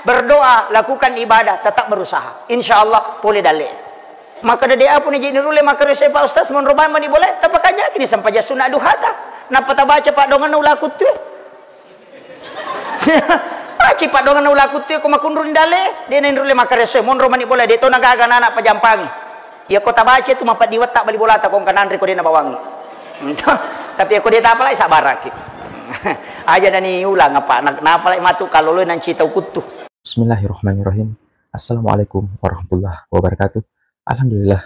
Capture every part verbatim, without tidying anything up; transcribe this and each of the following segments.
Berdoa, lakukan ibadah, tetap berusaha. Insya Allah, pole dalle. Maka dede apu ni jadi nurulle maka rese Pak Ustaz monro bang mani boleh, tapi kan yakin sempajang sunat duhata. Napa tabaca Pak dongan ulaku tu? Aci Pak dongan ulaku tu, ko makunrun dalle, dia nurulle maka rese monro mani boleh, dia tona gaga anak pajampangi. Iya ko tabaca tu mapeddi wetta bali bolata ko engka nanre ko dena bawangi. Tapi iya ko de tapalai sabaraki. Aja nani ulang apa na-, napalai matu kaloloi nancita ukuttu. Bismillahirrahmanirrahim. Assalamualaikum warahmatullahi wabarakatuh. Alhamdulillah,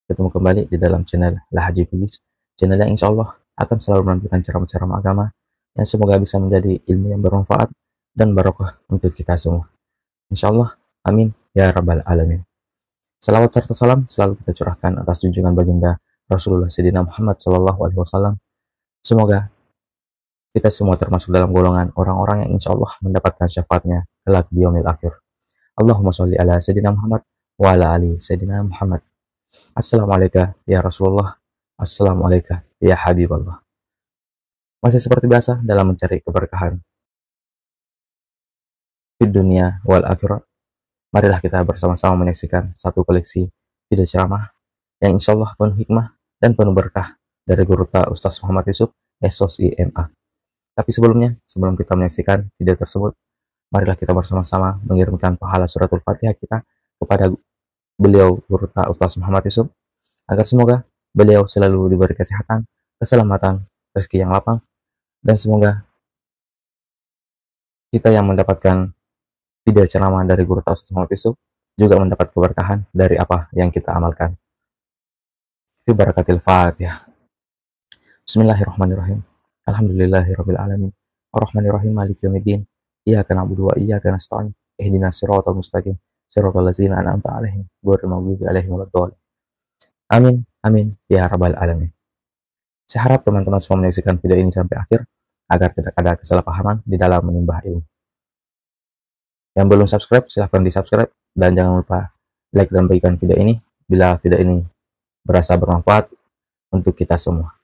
ketemu kembali di dalam channel Lahaji Bugis. Channel yang insya Allah akan selalu menampilkan ceramah-ceramah agama yang semoga bisa menjadi ilmu yang bermanfaat dan barokah untuk kita semua. Insya Allah. Amin ya rabbal alamin. Salawat serta salam selalu kita curahkan atas junjungan baginda Rasulullah Sayyidina Muhammad sallallahu alaihi wasallam. Semoga kita semua termasuk dalam golongan orang-orang yang insya Allah mendapatkan syafaatnya kelak di yaumil akhir. Allahumma sholli ala Sayyidina Muhammad wa ala ali Sayyidina Muhammad. Assalamualaikum ya Rasulullah. Assalamualaikum ya Habiballah. Masih seperti biasa dalam mencari keberkahan di dunia wal akhirah, marilah kita bersama-sama menyaksikan satu koleksi video ceramah yang insya Allah penuh hikmah dan penuh berkah dari Guru Ta Ustaz Muhammad Yusuf, S O C M A. Tapi sebelumnya, sebelum kita menyaksikan video tersebut, marilah kita bersama-sama mengirimkan pahala suratul Fatihah kita kepada beliau, Guru Ta Ustaz Muhammad Yusuf, agar semoga beliau selalu diberi kesehatan, keselamatan, rezeki yang lapang, dan semoga kita yang mendapatkan video ceramah dari Guru Ta Ustaz Muhammad Yusuf juga mendapat keberkahan dari apa yang kita amalkan. Fi barakatil Fatihah. Bismillahirrahmanirrahim. Alhamdulillahirabbil alamin. Arrahmanirrahim. Maliki yaumiddin. Iyyaka na'budu wa iyyaka nasta'in. Ihdinas siratal mustaqim. Siratal ladzina an'amta 'alaihim, ghairil maghdubi 'alaihim waladdallin. Amin. Amin ya rabbal alamin. Saya harap teman-teman semua menyaksikan video ini sampai akhir agar tidak ada kesalahpahaman di dalam menyembah ilmu. Yang belum subscribe, silahkan di-subscribe dan jangan lupa like dan bagikan video ini bila video ini berasa bermanfaat untuk kita semua.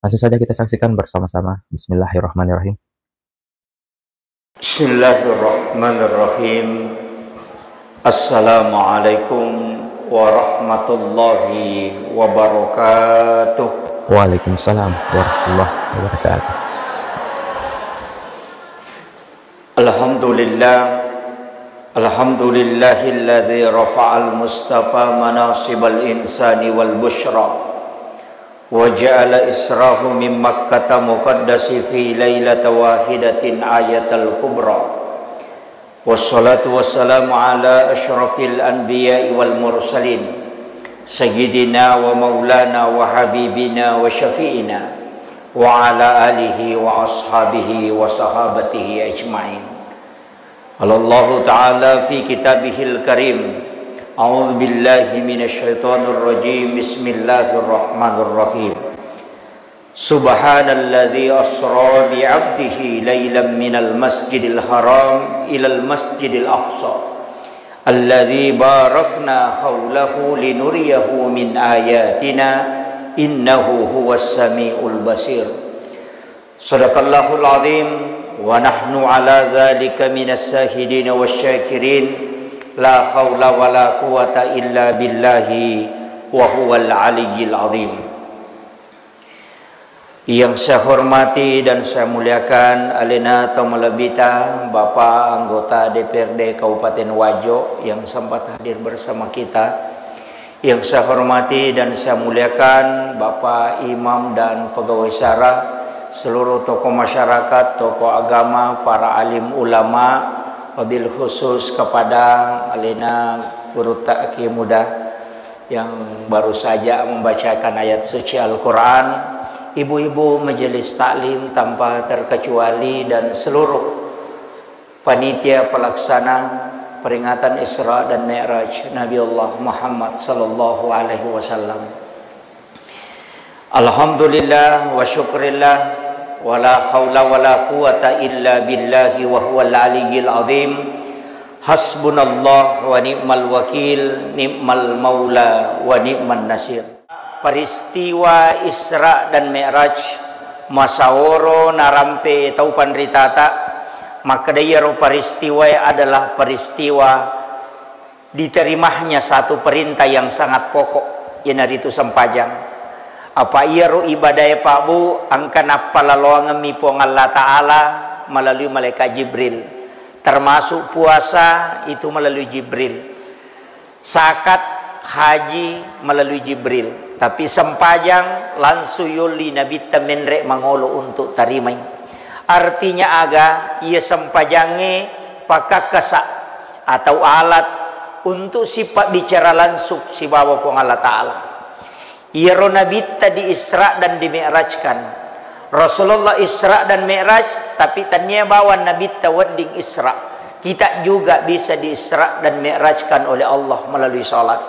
Langsung saja kita saksikan bersama-sama. Bismillahirrahmanirrahim. Bismillahirrahmanirrahim. Assalamualaikum warahmatullahi wabarakatuh. Waalaikumsalam warahmatullahi wabarakatuh. Alhamdulillah. Alhamdulillahilladzi rafa'al mustafa manasibal insani wal busyra. Wa ja'ala israhu min Makkata muqaddasi fi lailata wahidatin ayatal kubra. Wassalatu wassalamu ala asyrafil anbiya'i wal mursalin, sayyidina wa maulana wa habibina wa syafi'ina, wa ala alihi wa ashabihi wa sahabatihi ajma'in. Qala Allahu ta'ala fi kitabihil karim, a'udzu billahi minasy syaithanir rajim. Bismillahirrahmanirrahim. Subhanalladzi asra bi 'abdihi lailan minal masjidil haram ilal masjidil aqsa, alladzi barakna haulahu linuriyahu min ayatina, innahu huwas samiul basir. Sadaqallahul azim, wa nahnu ala dzalika minas syahidin wasy syakirin. La haula wala quwwata illa billahi wa huwal aliyyil azim. Yang saya hormati dan saya muliakan alena tau malebbita, Bapak anggota D P R D Kabupaten Wajo yang sempat hadir bersama kita. Yang saya hormati dan saya muliakan Bapak Imam dan pegawai syara, seluruh tokoh masyarakat, tokoh agama, para alim ulama, wabil khusus kepada alena Guru Ta'ki Muda yang baru saja membacakan ayat suci Al-Quran, ibu-ibu majelis taklim tanpa terkecuali, dan seluruh panitia pelaksana peringatan Isra dan Mi'raj Nabi Allah Muhammad sallallahu alaihi wasallam. Alhamdulillah wa syukrillah, wa la haula wa la quwwata illa billahi wa huwal aliyyil azim. Hasbunallah wa ni'mal wakil, ni'mal maula wa ni'man nasir. Peristiwa Isra dan Mi'raj, masaoro narampe tau panritata, Makkeda iyaro peristiwae adalah peristiwa diterimanya satu perintah yang sangat pokok, iyanaritu sempajang. Apa iyaro ibadae, Pak Bu, engka nappalaloangemmi Puang Allah Ta'ala melalui malaikat Jibril. Termasuk puasa itu melalui Jibril. Zakat, haji melalui Jibril. Tapi sempajang langsung yolli Nabitta menre mangolo untuk tarimai. Artinya aga? Iya sempajangnge pakakkasa atau alat untuk sipabbicara langsung sibawa Puang Allah Ta'ala. Iyaro Nabitta di Isra dan di Mi'rajkan. Rasulullah Isra dan Mi'raj, tapi tania bawang Nabitta wedding Isra. Kita juga bisa di Isra dan Mi'rajkan oleh Allah melalui salat.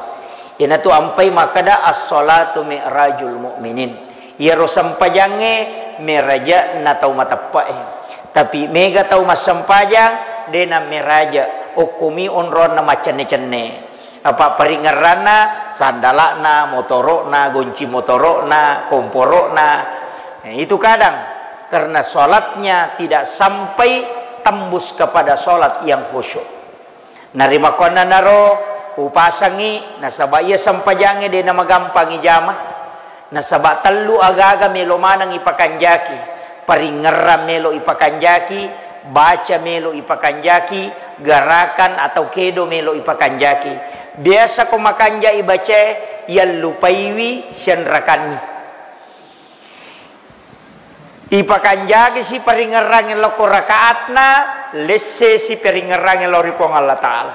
Iyanatu ampai makkeda, "As-salatu mi'rajul mu'minin." Iyaro sempajangnge meraja'na tau mateppe'e. Tapi mega tau massempajang, de nammeraja, okkumi onronna maccenne-cenne. Apa paringerranna, sandala'na, motoro'na, gonci motoro'na, komporo'na. Eh, itu kadang karena sholatnya tidak sampai tembus kepada sholat yang khusyuk. Narimakkuannanaro upasangi, nasaba iya sempajangnge de namagampang ijama. Nasaba tellu agaga melo maneng ipakanjaki, paringerrang melo ipakanjaki, baca melo ipakanjaki, gerakan atau kedo melo ipakanjaki. Biasa ko makanja ibacae, yallupaiwi sianrakanni. Ipakanjaki si paringerrange lao ko rakaatna, lesse si paringerrange lao ri Puang Allah Ta'ala.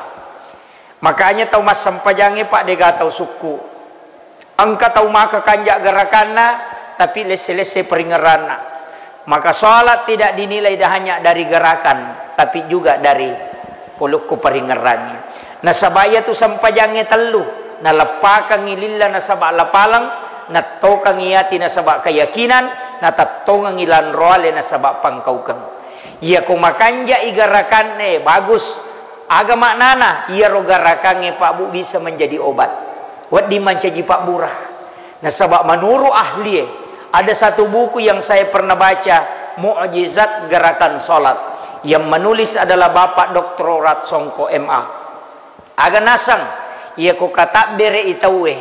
Makanya tau massempajangnge, Pak, dega tau sukku. Engka tau maka kanja gerakanna, tapi lesse-lesse paringerranna. Maka sholat tidak dinilai dah hanya dari gerakan, tapi juga dari polokko paringerrangnge. Nasaba iyatu sempajangnge tellu, naleppakengngi lilla nasaba lapaleng, nattokengngi ati nasaba keyakinan, natettongengngi lanroale nasaba pangkaukeng. Iyako makanjai gerakanna, bagus. Aga maknana? Iyaro gerakangnge, Pak Bu, bisa menjadi obat. Wedding mancaji pabbura. Nasaba menurut ahlie, ada satu buku yang saya pernah baca, Mukjizat Gerakan Salat, yang menulis adalah Bapak Doktor Orat Songko, M A. Aga naseng, iyako katabbere'i tauwe,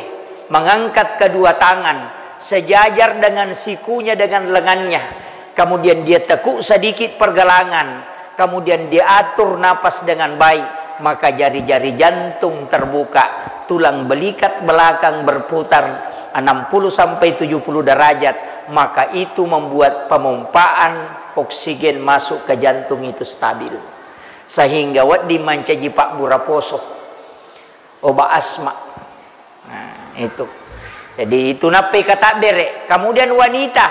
mengangkat kedua tangan sejajar dengan sikunya dengan lengannya, kemudian dia tekuk sedikit pergelangan, kemudian dia atur napas dengan baik, maka jari-jari jantung terbuka, tulang belikat belakang berputar enam puluh sampai tujuh puluh derajat, maka itu membuat pemompaan oksigen masuk ke jantung itu stabil. Sehingga wedding mancaji pabbura poso, obat asma. Nah, itu. Jadi, itu nappai katabbere. Kemudian wanita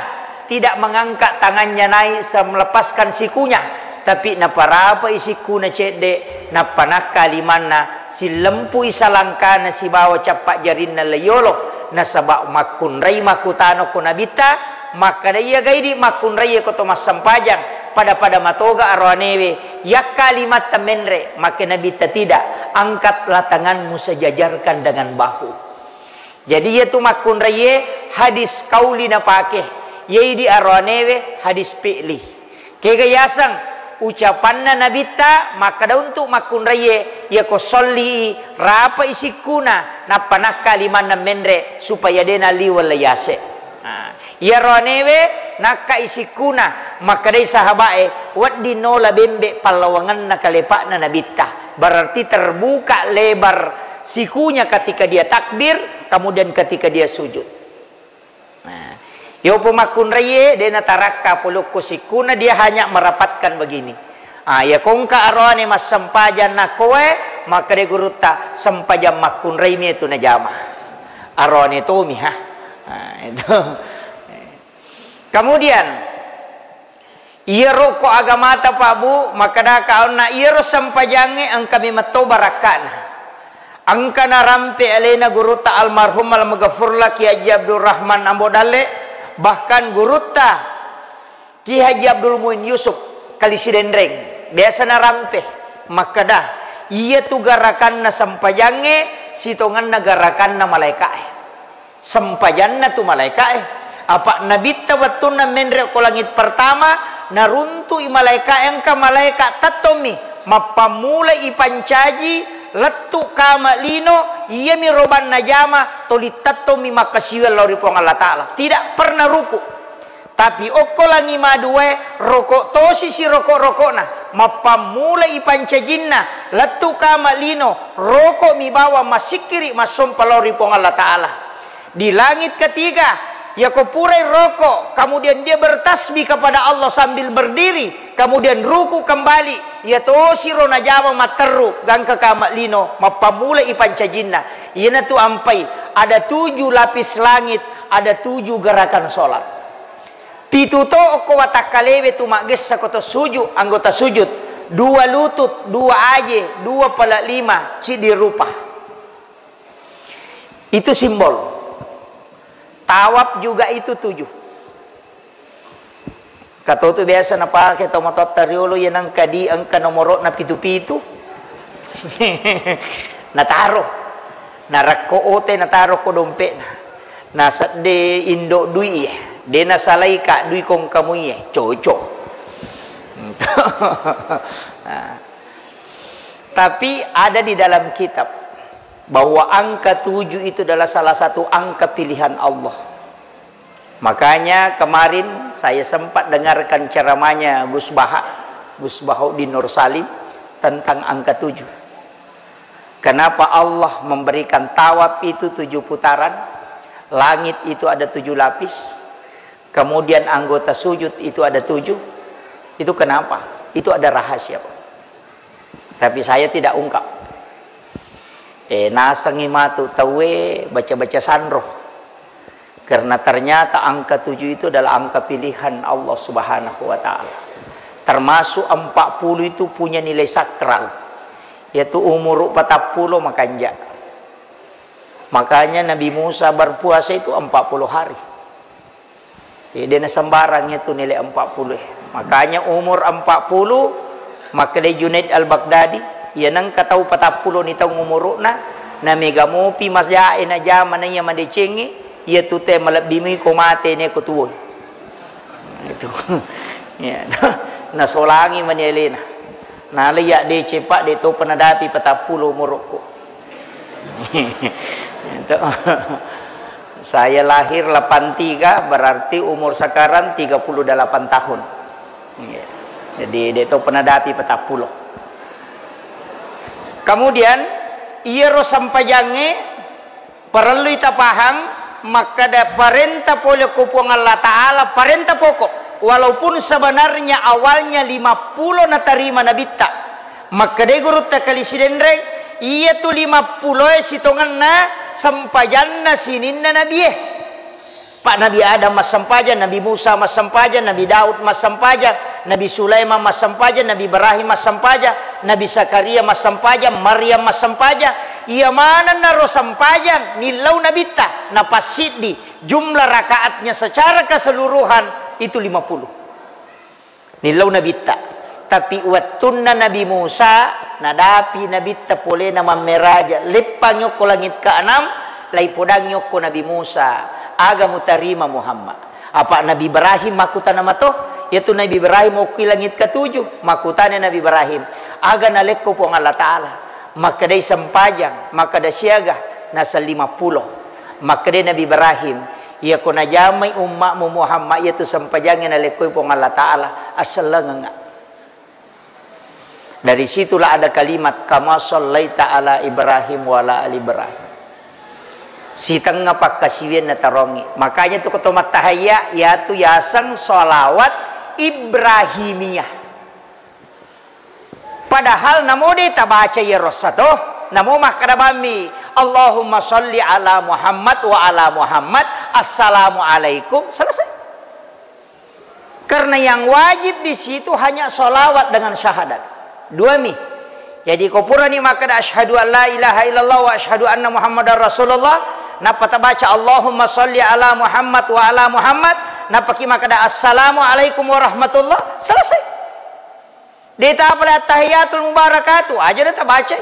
tidak mengangkat tangannya naik se-, melepaskan sikunya, tapi naparapai sikuna cedde, nappa nakka limanna, sillempui salangkana sibawa cappa jarinna leyolo, nasaba makkunrai makkutana ko Nabitta, makkada, iya gaidi makkunrai ko to massempajang, pada-pada matoga aroanewe, yakka limatta menre, makke Nabitta, tidak, angkatlah tanganmu sejajarkan dengan bahu. Jadi, iyatu makkunraiye hadis kauli napake, iyaidi aroanewe hadis fi'li. Kega yaseng ucapanna Nabitta makkada untuk makkunraiye, iyako solli, rapai sikkuna, nappa nakka limanna menre, supaya dena liweng le yase. Nah, iyaro anewe nakkai sikkuna, makkedai sahaba'e, wedding nola bembe pallawangenna kalepa'na Nabitta. Berarti terbuka lebar sikunya ketika dia takbir, kemudian ketika dia sujud. Nah, yopo makkunraiye, de natarakka polokko sikkuna, dia hanya merapatkan begini. Ah, ya kongka aroane massempajang nakkoe, makkeda gurutta, sempajang makkunrai mi tu najama. Aroane tomi, ha. Nah, itu. Kemudian, iyaro ko agamata, Pak Bu, makkedaka onna iyaro sempajangnge engka mi metto barakkana. Engka narampe alena gurutta almarhum almaghfurlah Kiai Haji Abdul Rahman Ambo Dalle, bahkan gurutta Kiai Haji Abdul Muin Yusuf Kali Sidenreng, biasa narampe makkeda, iyatu garakanna sempajangnge sitongenna garakanna malaeka'e. Sempajanna tu malaeka'e. Apa Nabitta wettunna menre ko langit pertama, Naruntu'i malaeka, engka malaeka tettommi, mappammulai ipancaji lettu kama lino, iyami robanna jama, toli tettommi makkasiwiang lao ri Puang Allah Ta'ala. Tidak pernah ruku. Tapi okko langi maduae, roko tosi siroko-rokona, mappammulai ipancajinna, lettu kama lino, roko'mi bawang massikkiri massompa lao ri Puang Allah Ta'ala. Di langit ketiga, yako purai roko, kemudian dia bertasbih kepada Allah sambil berdiri, kemudian ruku kembali, iya tosiro najama matteru, gangka kama lino, mappammulai ipancajinna. Iyanatu ampai, ada tujuh lapis langit, ada tujuh gerakan sholat. Pitu to okko watakkalewe tu maggessa ko to sujud, anggota sujud, dua lutut, dua aje, dua pala lima, ciddi rupa. Itu simbol. Tawaf juga itu tujuh. Katotu biasa napake to matotta riolo, iya nengka di engka nomoro'na pitu-pitu. Nataro. Narekko ote nataro ko dompetna. Nasedde indo dui e. De nasalai ka dui kongkamu e. Cocok. Nah. Tapi ada di dalam kitab bahwa angka tujuh itu adalah salah satu angka pilihan Allah. Makanya kemarin saya sempat dengarkan ceramahnya Gus Baha, Gus Bahauddin Nur Salim, tentang angka tujuh. Kenapa Allah memberikan tawaf itu tujuh putaran, langit itu ada tujuh lapis, kemudian anggota sujud itu ada tujuh? Itu kenapa? Itu ada rahasia, Pak. Tapi saya tidak ungkap. Eh, nasengi matu tauwe baca-baca sanro. Karena ternyata angka tujuh itu adalah angka pilihan Allah Subhanahu wa Ta'ala. Termasuk empat puluh itu punya nilai sakral, yaitu umur patappulo makanja. Makanya Nabi Musa berpuasa itu empat puluh hari. Jadi, de nasembarang itu nilai empat puluh. Makanya umur empat puluh, makkedai Junaid Al-Baghdadi, iya nengka tau patappulo ni taung umuru'na, na mega mopi majae najama na iya madecengnge, iya tu te malebbi mui ko mate ne ko tuwoi. Itu. Ya, nasolangi mani alena. Nalai ya deceng, Pak, de topa nadapi patappulo umurukku. Itu. Saya lahir delapan tiga, berarti umur sekarang tiga puluh delapan tahun. Iya. Jadi, de topa nadapi patappulo. Kemudian, iyaro sempajangnge parellui tapahang, makkeda parenta pole ko Puang Allah Ta'ala, parenta pokok. Walaupun sebenarnya awalnya lima puluh natarima nabitta. Makkedai gurutta Kali Sidenreng, iyatu lima puluh e sitongenna sempajanna sininna nabie. Pak Nabi Adam massempajang, Nabi Musa massempajang, Nabi Daud massempajang, Nabi Sulaiman massempajang, Nabi Ibrahim massempajang, Nabi Zakaria massempajang, Maryam massempajang. Iya manenna ro sempajang nillau nabitta, napassiddi. Jumlah rakaatnya secara keseluruhan itu lima puluh. Nillau nabitta. Tapi wettunna Nabi Musa, nadapi nabitta polena mammeraja, leppangi okko langit keenam, laipodangi okko Nabi Musa, aga mutarima Muhammad? Apa Nabi Ibrahim makkutana mato, yaitu Nabi Ibrahim okki langit ketujuh, makkutana Nabi Ibrahim, aga nalekko Puang Allah Ta'ala? Makkedai sempajang, makkeda siaga, naseng lima puluh. Makkedai Nabi Ibrahim, iyako najamai umma'mu Muhammad iyatu sempajangnge nalekkoi Puang Allah Ta'ala, assellengengnga. Dari situlah ada kalimat, "Kama shallaita ala Ibrahim wa ala ali Ibrahim." Sitengnga pakkasiwianna tarongi. Makanya tu ko to mattahayya, iyatu yaseng sholawat Ibrahimiyah. Padahal namo de tabaca iyaro satoh, namo makkeda bammi, "Allahumma sholli ala Muhammad wa ala Muhammad, assalamualaikum." Selesai. Karena yang wajib di situ hanya sholawat dengan syahadat. Dua mi. Jadi, ko purani makkeda, "Asyhadu an la ilaha illallah wa asyhadu anna Muhammadar Rasulullah," nappa tabaca, "Allahumma sholli ala Muhammad wa ala Muhammad," nappaki makkeda, "Assalamualaikum warahmatullah," selesai. De tapalai attahiyatul mubarakatuh, aja na tabacai.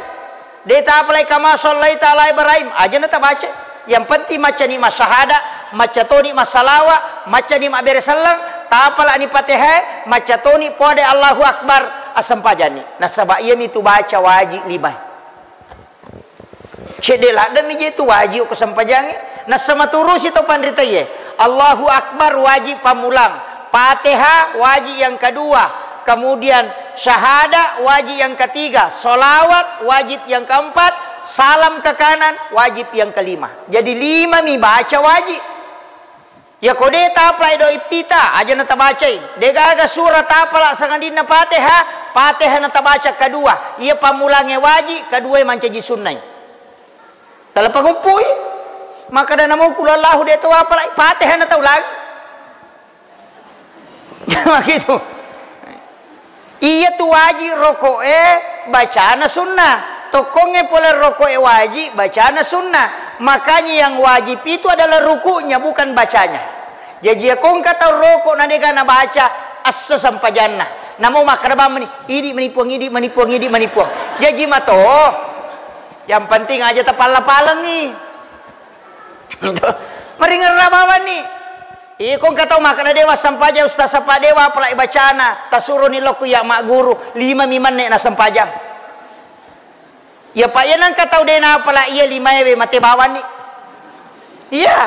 De tapalai kama shallaita ala Ibrahim, aja na tabacai. Yang penting macca ni massahada, macca toni massalawa, macca ni mabbere selleng, Tapalani Fatihah, macca toni pole Allahu Akbar, assempajanni. Nasaba iyami tu baca waji lima. Cedde ladde mi je tu waji ko sempajangnge. Nassa maturusi to panritaie. Allahu Akbar waji pammulang. Fatihah waji yang kedua. Kemudian syahada waji yang ketiga. Salawat wajib yang keempat. Salam ke kanan wajib yang kelima. Jadi lima mi baca waji. Yako de tapalai do iftita, aja na tabacai. De gaga sura tapala sangadinna Fatihah, Fatihah na tabaca kedua. Iya pammulangnge waji, kedua mancaji sunnai. Tala panguppui. Makkeda namo qul huwallahu de to apalai, Fatihah na taulang. Gitu. Iya tu waji roko'e bacana sunnah. Tokkongnge pole roko'e waji bacana sunnah. Makanya yang wajib itu adalah rukuknya, bukan bacanya. Jaji, iya ko engka tau roko na dega nabaca assa sempajanna. Namo makkeda bawang mani, "Idi mani Puang, idi mani Puang, idi mani Puang." Jaji mato. Yang penting aja tapalla-pallengi. Maringerra bawanni. Iko engka tau makkeda, "Dewa sempajang Ustaz, sapa dewa apalai bacana, tasuroni lokku iya magguru, lima mi menne na sempajang." Iya, Pak, iya nengka tau de napala iya limaewe mate bawanni. Iya.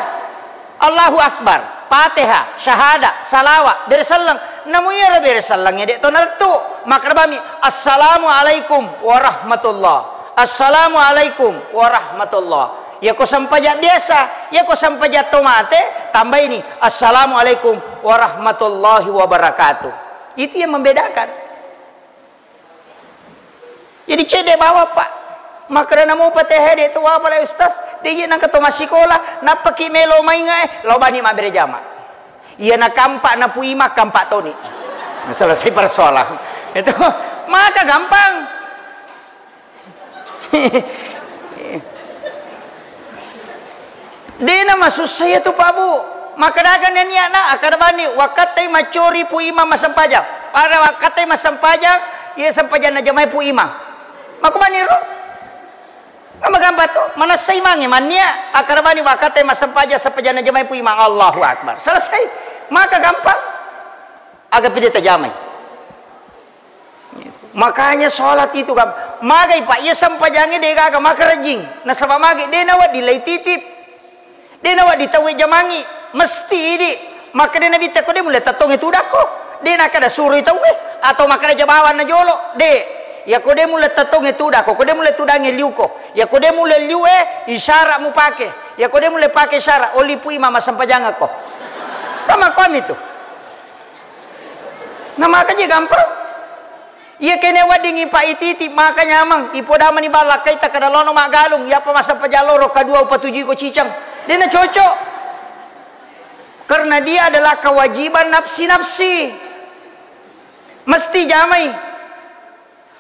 Allahu Akbar, Fatihah, syahada, salawa, bere selleng. Namu iyaro bere selleng de to nalettu. Makkeda bami, "Assalamualaikum warahmatullah. Assalamualaikum warahmatullah." Yako sempajang biasa, yako sempajang to mate, tambaini, "Assalamualaikum warahmatullahi wabarakatuh." Itu yang membedakan. Jadi cedde bawa, Pak. Makkeda namo Fatihah de to apalai Ustaz, de je nengka to massikola, nappaki melo mainga e, lao bani mabbere jama. Iya na kampak na puima kampak toni. Selesai persoalan. Itu maka gampang. Dena masussa iya tu, Pak Bu. Makkedagani niatna, akkeda bani, wakkattai maccori Pu Imang massempajang. Pada wakkattai massempajang, iya sempajang najamai Pu Imang. Maka bani ro. Kan gampang to, manessa imangnge mannia, akkeda bani wakkattai massempajang, sempajang najamai Pu Imang. Allahu Akbar. Selesai. Maka gampang. Aga pide tajamai. Makanya sholat itu kam, magai Pak, iya sempajangnge de gaga makarejing. Nasaba magi de nawedding lai titip. De nawedding tauwe jamangi, mesti idi. Makkeda Nabitta ko de mulle tettongnge tudakko. De nakkeda suroi tauwe atau makkeda jabawanna jolo. De. Yako de mulle tettongnge tudakko, ko de mulle tudangnge liuko. Yako de mulle liue, isyarat mupake. Yako de mulle pake isyarat, oli Pu Imang massempajangakko. Kama komi tu. Na maka je gampang. Iya kene wedding ipa ititi maka nyameng, ipodamani ballakkaita kada lono maggalung, iyapa massempajang loro kadua upatujuiko ciceng. Dena cocok. Karena dia adalah kewajiban nafsi-nafsi. Mesti jamai.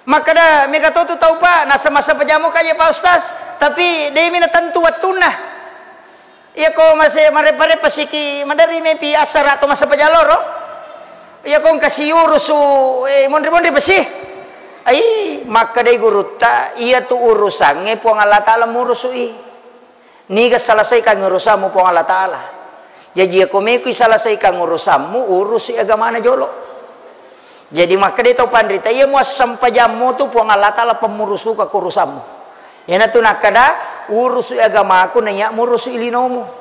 Makkeda mega to tu tau, Pak, nasa massempajang moka je, Pak Ustaz, tapi demi natentu wettunna. Iyako mase-, marepa-repa siki maderri mepi assara to massempajang loro. Iyako engka siurusu, eh, monri-monri pesi. Ai, makkedai gurutta, iya tu urusangnge Puang Allah Taala murusu'i. Niga selesaikan urusammu Puang Allah Taala. Jaji, iyako mekui selesaikan urusammu, urusi agamana jolo. Jadi, makkeda tau panrita, iya muassempajammu tu Puang Allah Taala pemmurusuka ko urusammu. Iyanatu nakkeda, urusi agamaku, naiya murusi linomu.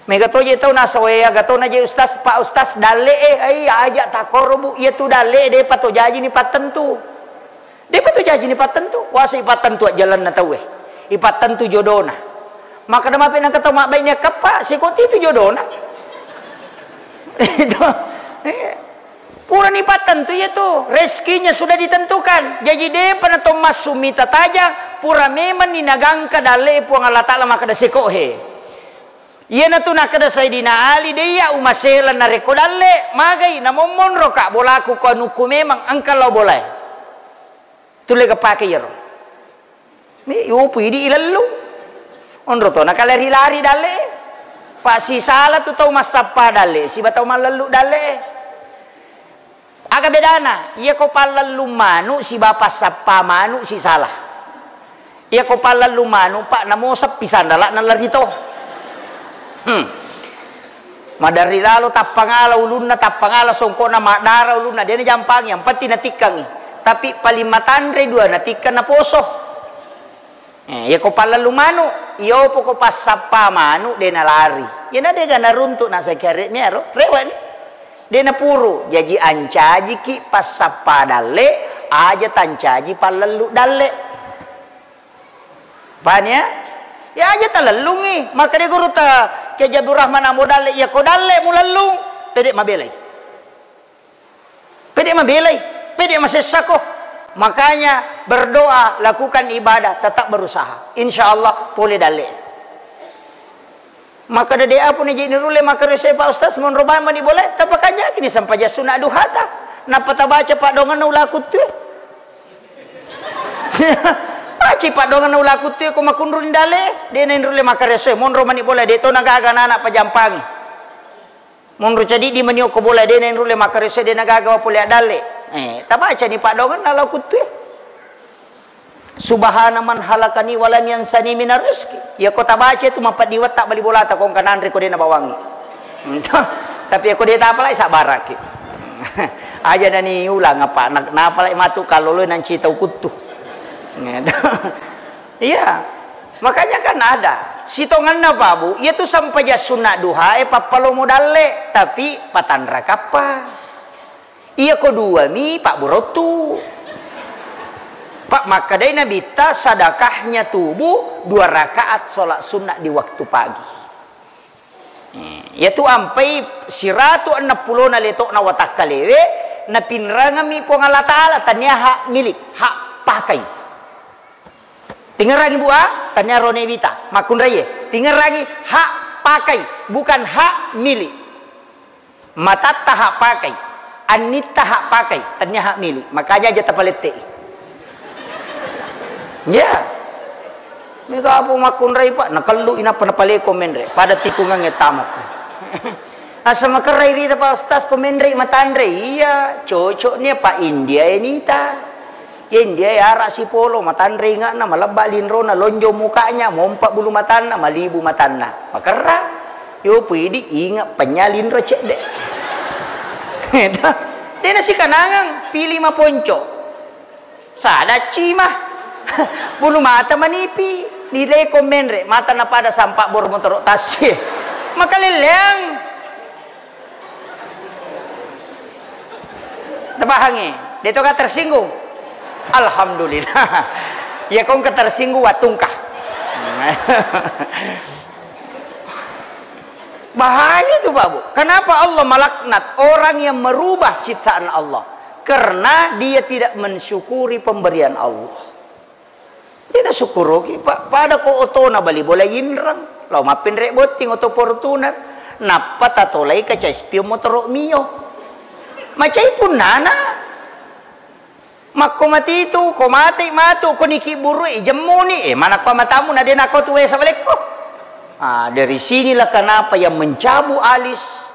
Mega to je tau nasawe, aga to na je ustaz, Pak Ustaz, dalle e, ai aja takoro, Bu, iya tu dalle e, depa to jajini pattentu. Depa to jajini pattentu, wasa ipattentu ajjalenna tauwe, ipattentu jodona. Makkeda mape nengka tau mabbaine keppa, sikotti tu jodona. Itu. Eh, purani pattentu iya tu, rezekinya sudah ditentukan. Jaji depa na to massu mita tajang, pura memanni nagangka dalle Puang Allah Taala makkeda seko he. Iyanatu nakkeda Sayyidina Ali, de iya umasela narekko dalle, magai namommonroka bolaku ko anukku memang engka lao bolae. Tulle ga pake iyaro. Ni upu idi ilellu. Onro to nakalari-lari dalle. Pasisala tu tau massappa dalle, siba tau mallellu dalle. Aga bedana? Iyako pallellung manu siba passappa manu sisala. Iyako pallellung manu, Pak, namo seppi sandala nalari to. Hmm. Maderri lalo tappangala ulunna, tappangala songkokna, maddara ulunna, de' najampangi, yang penting natikkangi. Tapi paling matanre dua natikkang naposo. Eh, iyako pallellu manu, iyo poko passappa manu de' nalari. Iyana de' ga naruntu' nasakare' miaro, rewe'ni. De' napuru, jaji ancajiki passappa dalle', aja tancaji pallellu dalle'. Paham ya? Ya aja talellungi. Makkeda gurutta Kiai Haji Abdul Rahman Ambo dalle', iyako dalle' mulellung, pede' mabelai. Pede' mabelai, pede' masessako. Makanya berdoa, lakukan ibadah, tetap berusaha. Insya Allah pole dalle'. Makkeda de' apa ni je' nirulle makkaresoi Pak Ustaz, monro bawang mani bola, tapakanjaki ni sempajang sunna' duhata. Nappa tabaca paddoangenna ula kuttue. Baca paddoangenna ula kuttue ko makkunruni dalle', de' na inrulle makkaresoi, monro mani bola, de' to nagaga nana' pajampangi. Monro cadiddi mani okko bola, de' na inrulle makkaresoi, de' nagaga wa pole addalle'. Eh, tabacani paddoangenna ula kuttue. Subhana man halakani walam yansani minar rizki. Iyako tabaca tu mapeddi wetta' bali bolata ko engka nanre ko de' nabawangi. Tapi iyako de' tapalai sabbaraki. Aja nani ulang apa, na-, napalai matu kalloloi nancita ukuttu. Iya. Makanya kan ada. Sitongenna Pak Bu, iyatu sempajang sunna' duha e pappalomo dalle', tapi patanrakappa. Iyako duami, Pak, burottu. Pak, makkedai Nabitta, sadakahnya tubuh dua rakaat sholat sunnah di waktu pagi. Eh, iyatu ampai siratu enneng pulona leto'na watakkalewe, napinrangemmi Puang Allah Ta'ala, tania hak milik, hak pakai. Tingerangi, Bu, ah? Tania rone wita, makkunraie. Tingerangi, hak pakai, bukan hak milik. Matatta hak pakai, annitta hak pakai, tania hak milik. Makanya aja tapalette. Ya. Mega apa makkunrai, Pak? Nakellu inappa napaleko menre. Pada tikungangnge tamako. Asa makerrai rita, Pak Ustaz, ko menre matanre. Iya, cocok nia, Pak, India e nita. Ye, India e ara sipolo, matanre inge'na, malebba linrona, lonjong mukanya, mompa bulu matanna, malibu matanna. Makerra. Yo, pui di inge penya linro cedde. Dena sikanangang, pili maponco. Sada cima. Bulu mata manipi, nileko menre, mata napada sampak bor motoro tassi. Makaleleang. Tapahangi? Detoka tersinggung? Alhamdulillah. Ya, kongka tersinggung, watungka. Bahaya itu, Pak Bu. Kenapa Allah melaknat orang yang merubah ciptaan Allah? Karena dia tidak mensyukuri pemberian Allah. Dena sukkuruki, Pak. Pada ko otona bali bola inreng, lao mappinre botting oto Fortuner. Nappa tatolai kaca spion motoro Mio. Macai punnana. Makko matitu, ko mate matu, ko niki burui, jemmuni. Eh, mana ko matamu na dena ko tuwe sabalekko. Ah, dari sinilah kenapa yang mencabut alis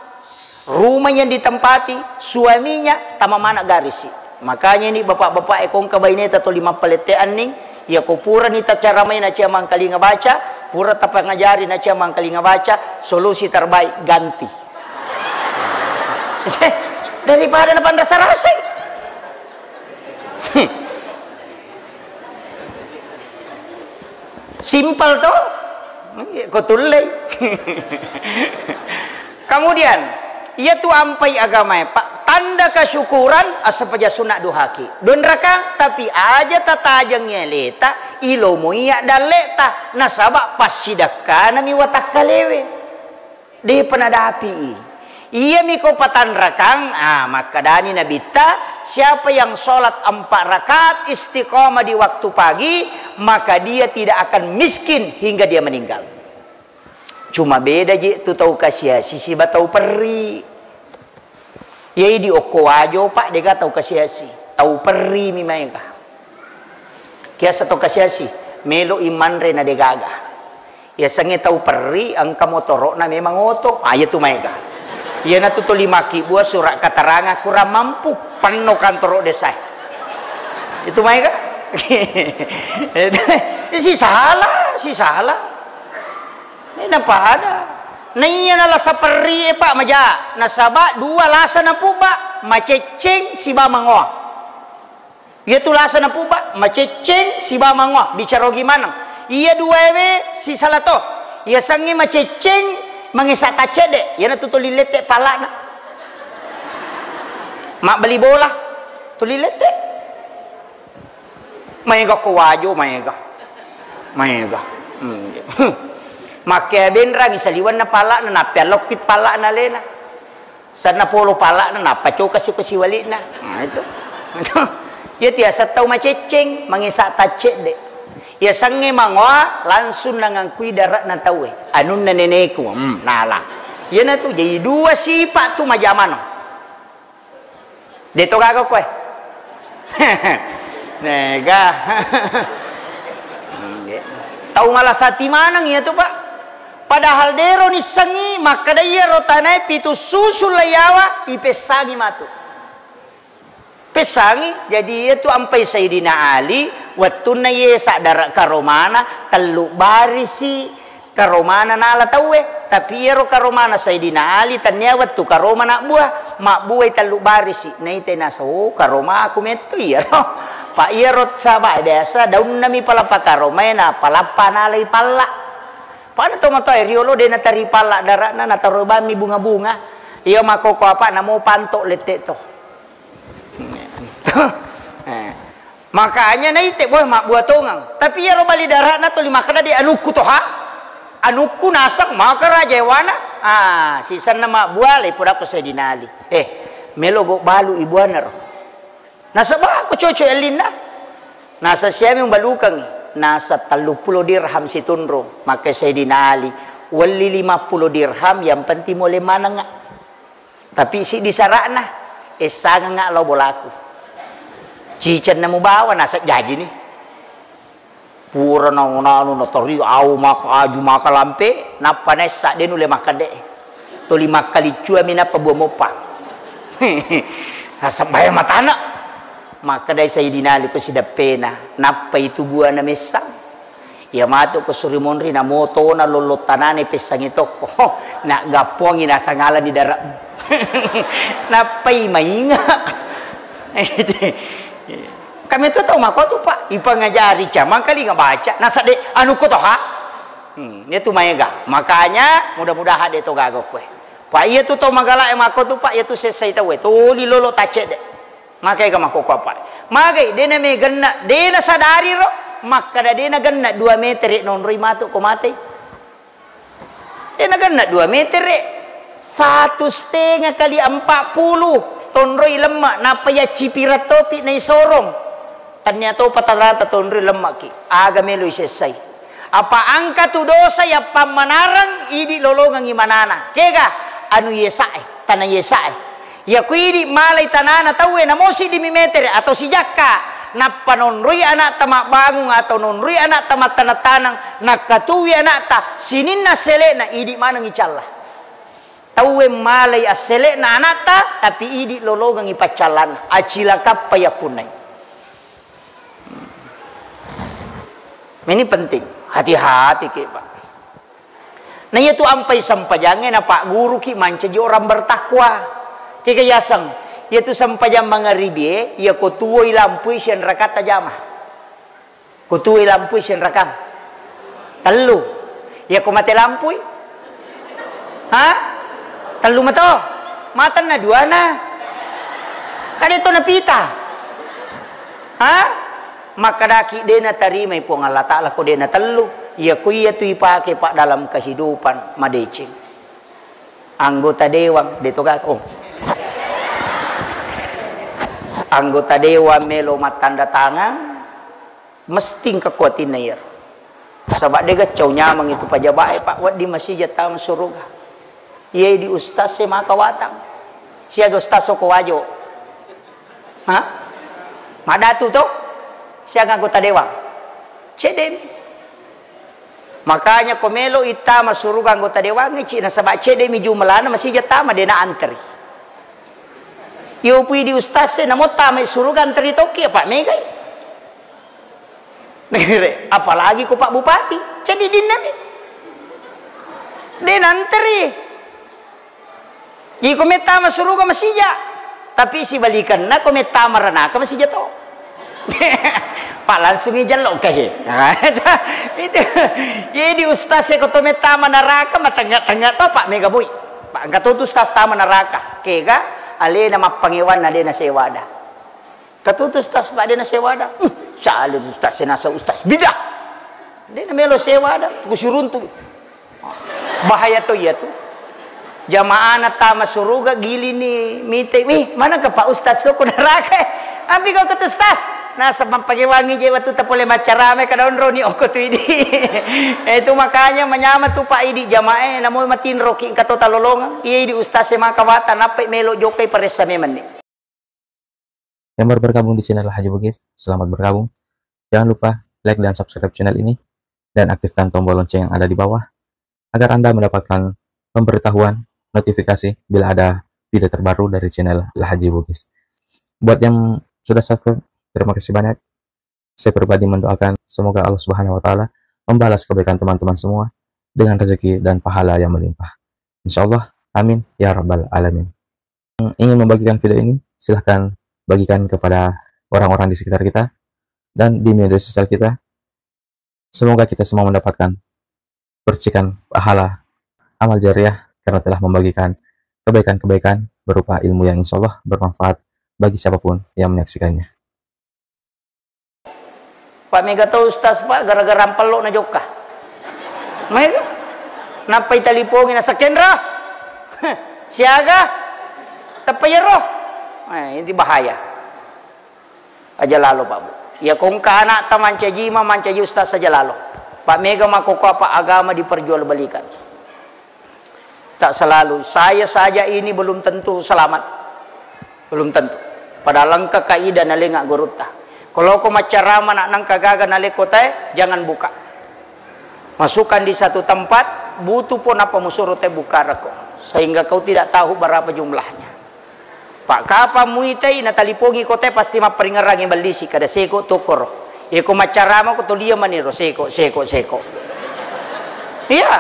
rumah yang ditempati suaminya tama mana garisi. Makanya ini bapak-bapak e, kongka baineta toli mappalette anning, iya ko purani tacaramai nacia mangkalinga baca, pura tapangajari nacia mangkalinga baca, solusi terbaik ganti. Daripada napanrasa-rasai. Simpel to? Ko tullei. Kemudian, iyatu ampai agamae, Pak, tanda kesyukuran, assepaja sunna duhaki. Dua rakaat, tapi aja tatajengi aleta, ilomoi dalleta, nasaba passidakkanami watakkalewe. Depa nadapi'i. Iyami ko patanrakang, ah, makkedani Nabitta, siapa yang sholat empat rakaat istiqamah di waktu pagi, maka dia tidak akan miskin hingga dia meninggal. Cuma beda je tu tau kasiasi siba tau perri. Iyai di okko Wajo, Pak, dega tau kasiasi. Tau perri mi maega. Kiasa tau kasiasi, melo i manre na degaga. Yasengnge tau perri, engka motoro'na memang oto. Ah, iyatu maega. Iyanatu toli makkibua surat keterangan kurang mampu, penno kantoro desae. Itu maega. Si salah, si salah. Ini pada. Naiya nala saperrie, Pak, maja, nasaba dua lasa napubba, macecceng siba mangoa. Iyatu lasa napubba, macecceng siba mangoa, bicara ogi maneng. Iya duaewe sisala to. Iyasengnge macecceng, mangesa taccedde, iyanatu tuli lette palla'na. Mabbali bola, tuli lette. Maega ko wajo, maega. Maega. Hmm. Makkea benrangi saliwenna palla'na, nappeallokki palla'na alena. Sanna polo palla'na, nappa coka siko siwali'na. Nah, itu. Iya tiasa tau macecceng, mangesa taccedde. Iyasengnge mangoa langsung nangangkui dara'na tauwe. Anunna neneku, hmm, nala. Iyanatu, jadi dua sipa tu majamano. De to gaga koe. Nega. Tau malasati maneng iyatu, Pak. Padahal dero nissengi makkeda iyaro tanae pitu susu layawa ipessangi matu. Pessangi, jadi iyatu ampai Sayyidina Ali, wettunna iye saddara karomana, tellu barisi karomana nala tauwe, tapi iyaro karomana Sayyidina Ali tennia wettu karoma nabbua, mabbuai tellu barisi, naita nasa, oh, karomaku metto iyaro. Pa iyaro saba biasa daunna mi palappa karomae, na palappa nalai palla. Pada tomatoae riolo de natari palla dara'na, nataro bammi bunga-bunga. Iya makkoko apa namo panto lette to. Eh. Makanya naite boe mabbua tongeng. Tapi iyaro bali dara'na tuli makkeda di anukku toha. Anukku naseng maka raja ewana. Ah, sisenna mabbua le pura ko Sayyidina Ali. Eh, melo go balu ibuanaro. Nasaba ko cocok ellinna. Nasa siami umbalukangi. Nasa telluppulo dirham situnrung. Maka Sayyidina Ali, welli limappulo dirham, yang penting mole manengnga. Tapi siddi sara'na, essangengnga lao bolaku. Cicenna mubawa, naseng jajini. Pura naunanu nateri au maka aju maka lampe, nappa naessa de nulle makkedde. Toli makkaliccuami nappa bua moppa. Naseng bae matana. Makkedai Sayyidina Ali ko sideppena, nappa itu buana messang. Iya matu ko suri monri na motona lollo tanane pessangi tokko. Na gappongi nasangalani dara'mu. Nappai mainga. Kami tu tau mako tu, Pak, ipangajari camang kali nggak baca. Nasa de anu ko toha. Hmm, itu maega. Makanya mudah-mudahan de to gaga koe. Pak, iya tu tau magala e mako tu, Pak, iya tu sessai tau e. Tuli lolo tacce de. Magai ga makkokko apa? Magai, dena me genna, dena sadari ro, makkada dena genna dua meter nonroi matu ko matei. Dena genna dua meter, satu setengah kali empat puluh tonroi lemma, nappa yaccipirang topi naisorong. Tania topa tarata tonroi lemmaki, aga melo isessai. Apa angka tu dosa yappammanareng idi lolongengngi manana. Kega? Anu yesae, tana yesae. Yaku idi malai tanana tauwe namo siddimi metere atau sijakka, nappa nonroi anakta mabbangung atau nonroi anakta mattaneng-taneng, nakkatuwi anakta sininna sele'na idi maneng icalla. Tauwe malai assele'na anakta, tapi idi lolongengngi paccallanna, acilakappa yappunnai. Ini penting, hati-hati ki, Pak. Na iyatu ampai sempajangnge napagguruki mancaji orang bertakwa. Kega yaseng, iyatu sempajang mangaribie, iya ko tuwoi lampui sianrakatta jama. Ko tuwoi lampui sianrakang? Tellu. Iya ko mate lampui? Ha? Tellu mato? Matenna duana. Kade to napita. Ha? Makkadaki de natarimai Puang Allah Ta'ala ko de natellu. Iya ko iyatu ipake, Pak, dalam kehidupan madeceng. Anggota dewan, de to gak-, oh. Anggota dewan melo mattanda tangan, mesti engka kuatinna iyaro. Saba de gaccau nyameng itu pajabae, Pak, wedding masija tama suruga. Iye di ustaz e maka watang. Siaga ustaz ko wajo. Ha? Madatu to? Siaga anggota dewan. Cedemi. Makanya ko melo ittama suruga anggota dewan e, ci, nasaba cedemi jumlahna masija tama, de na antri. Iyo pui di ustaz e, namo tama suruga antri tokki, apa megai. Apalagi ko Pak Bupati, jadi dinnami. De' nanteri. Iko mettama suruga masija, tapi sibalikanna ko mettama ranaka masija to. Pak langsungi jallo engka he. Itu. Jadi ustaz e ko to mettama naraka matengnga-tengnga to, Pak, mega boi. Pak, engka to tu ustaz tama naraka. Kega alena mappangewanna de' nasewada. Katutu ustaz, Pak, de' nasewada. Uh, sale ustaz, senasa ustaz bidah. De' namelo sewada, kusiruntu. Bahaya to iya tu. Jamaahna tama suruga, gilini mite, "Wih, mana ke Pak Ustaz, soko neraka?" Ampi kau kata ustaz. Nasaba mappakewangi je wettu tapole maccarame kada onroni okko tu idi. Eh, itu makanya manyama tu Pak idi jamaah, namo matinroki engka to talolongang. Iya idi ustaz e maka wata, nappai melo jokkai paressa memenni. Yang baru bergabung di channel Haji Bugis, selamat bergabung. Jangan lupa like dan subscribe channel ini dan aktifkan tombol lonceng yang ada di bawah agar Anda mendapatkan pemberitahuan notifikasi bila ada video terbaru dari channel Haji Bugis. Buat yang sudah subscribe, terima kasih banyak. Saya pribadi mendoakan semoga Allah Subhanahu wa Ta'ala membalas kebaikan teman-teman semua dengan rezeki dan pahala yang melimpah. Insya Allah, amin ya rabbal alamin. Ingin membagikan video ini, silahkan bagikan kepada orang-orang di sekitar kita dan di media sosial kita. Semoga kita semua mendapatkan percikan pahala amal jariah karena telah membagikan kebaikan-kebaikan berupa ilmu yang insya Allah bermanfaat bagi siapapun yang menyaksikannya. Pak, mega to ustaz, Pak, gara-gara ampello na jokka. Mega. Nappai talipongi na sakenra. Siaga? Teppa yero. Eh, ini bahaya. Aja lalo, Pak, Bu. Ya kongka anakta mancaji imam, mancaji ustaz aja lalo. Pak, mega makkokkoe, Pak, agama diperjualbelikan. Tak selalu. Saya saja ini belum tentu selamat. Belum tentu. Padahal engka kaidah nalenga gurutta. Kalau ko maccarama nak nengka gaga nalekko tae, jangan buka. Masukkan di satu tempat, butuh pun apa musuro te buka reko. Sehingga kau tidak tahu berapa jumlahnya. Pak, kapan muitai na talipongi ko te pasti mapparingerangi ballisi kada seko tokoro. Iko maccarama ko to lia maniro seko, seko, seko. Iya.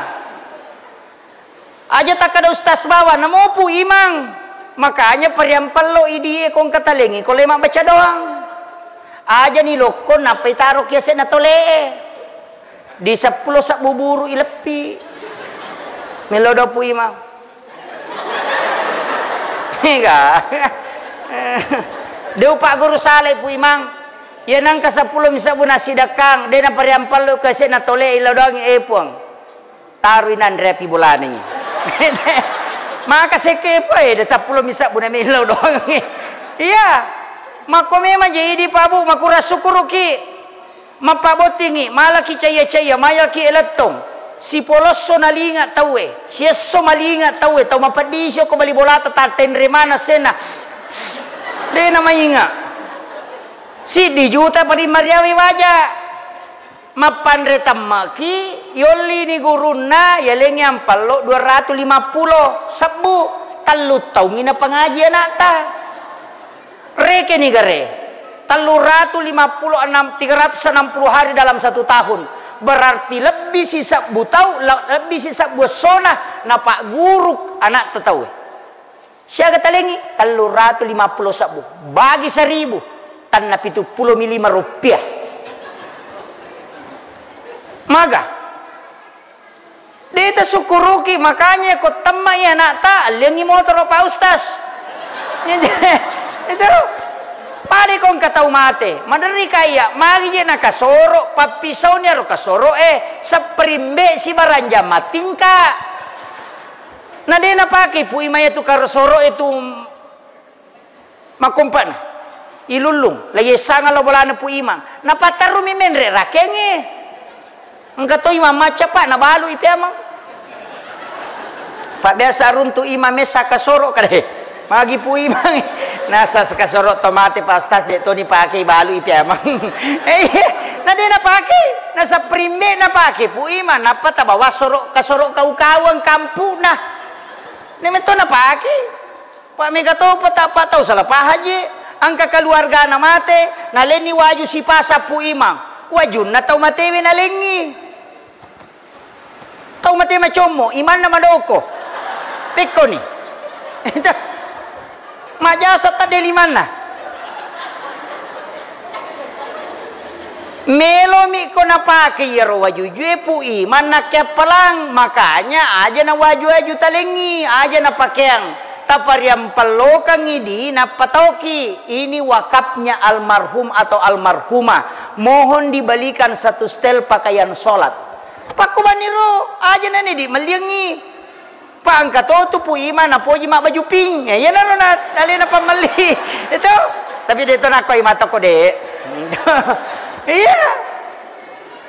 Aja takkada ustaz bawang, namopu imang. Makanya pariampello idie ko engka talengi ko le mabbaca doang. Aja ni lokko nappai taro kiase na tolee. Di seppulo sebbu buru ileppi. Melo dopu imang. Ega. Deu Pak Guru salai pu imang. Iya nangka seppulo mi sebbu nasi dakang, de napariampello kiase na tolee ilo doang e puang. Taroi nanre api bolana. Maka sekke poe de seppulo mi sebbu na melo doang. Iya. Makko memang je idi Pak Bu, makura sukuruki. Mappabottingi, malaki caiya-caiya, malaki elettong. Sipolosso nalinga tauwe, siesso malinga tauwe, tau mapeddisi okko bali bolata tattenre mana sena. De namainga. Siddi juta paling mariawi waja. Mappanre temmaki, yollini gurunna, yalengngi ampallo dua ratu lima pulo sebbu, tellu taungngi napangaji anakta. Rekeni gare, tellu ratu lima pulo enam, tiga ratus enam puluh hari dalam satu tahun. Berarti lebbi sisebbu tau, le-, lebbi sisebbu essona napagguru anakta tauwe. Siaga talengngi? Tellu ratu lima pulo sebbu. Bagi seribu, tanna pitu pulo mi lima rupiah. Maga? De tasukkuruki, makanya ko temmai anakta, alliangngi motoro, Pak Ustaz. Itu, pada ko engka tau mate, maderri kaiya, magi je nakasoro, pappisauni aro kasoro e, spring bed sibarang jam matingka. Na de napake Pu Imang iyatu kasoro e tu makkompana. Ilullung, lagi sangang lo bolana Pu Imang. Napatterrumi menre rakengnge. Engka to Imang macca, Pak, nabalui Pu Imang. Pak biasa runtu Imang messa kasoro kade. Magi Pu Imang. Nasa kasoro to mate, Pak Ustaz, de to nipake, balui Pu Imang. Eh, na de napake. Nasa spring bed napake Pu Imang, nappa tabawa soro, kasoro kau-kauang kampuna. Ne meto napake. Pak mega topa ta, Pak, tau salah pahang je. Engka keluargana mate, nalenni waju sipasang Pu Imang. Wajunna tau matewe nalengngi. Tau mate macommo, imanna madoko. Pekkoni. Majjasa tadde limanna. Melomi ko napake iyaro wajujue Pu Imang nakkeappalang, makanya aja nawaju-waju talengngi, aja napakeang. Tapariampellokangngi di nappatoki. Ini wakafnya almarhum atau almarhumah. Mohon dibelikan satu setel pakaian sholat. Pakkubaniro, aja nani di melliangngi. Pa engka to tu Pu Imang napoji mabbaju pink. Ya, iyanaro na alena pammelli. Itu. Tapi de to nakko imang toko de. Iya.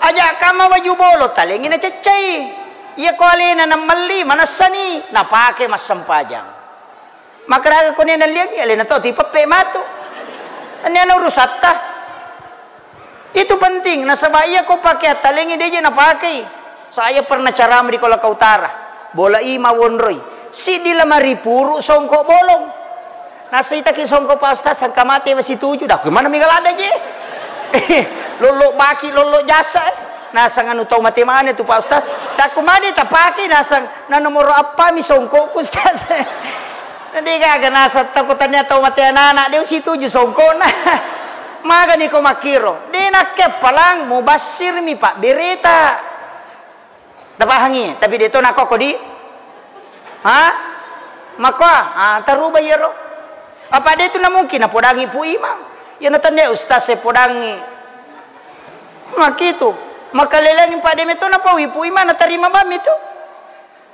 Aja kamma baju bolo, talengi naceccai. Iya ko alena namelli, manessani, napake massempajang. Makkeda aga ko nenna liangngi, alena to tipeppe matu. Nenna urusatta. Itu penting, nasaba iya ko pake attalengi deje napakei. Saya pernah ceramah di Kolaka Utara. Bola i mawonroi. Siddi lamari puru songko bolong. Nasaitaki songko Pak Ustaz, sangka mate masituju. Dah, gimana mega ladde je? Lollo baki, lollo jasa. Nasang anu tau mate mana tu Pak Ustaz? Takku made tapake nasang. Na nomoro appa mi songkokku, Ustaz? Na de gaga naseng tau ko tania tau mate anana, de usituju songkona. Magani ko makkiro? De nakkeappalang, mubassir mi pabbereta. Tapahangi, tapi de to nakko ko di? Ha? Makko, ah, taruba iyaro. Apa de tu na mungkin napodangi Pu Imang? Iya na tania Ustaz e podangi. Makkitu. Makalelangi pa de meto napaui Pu Imang natarima bammi tu.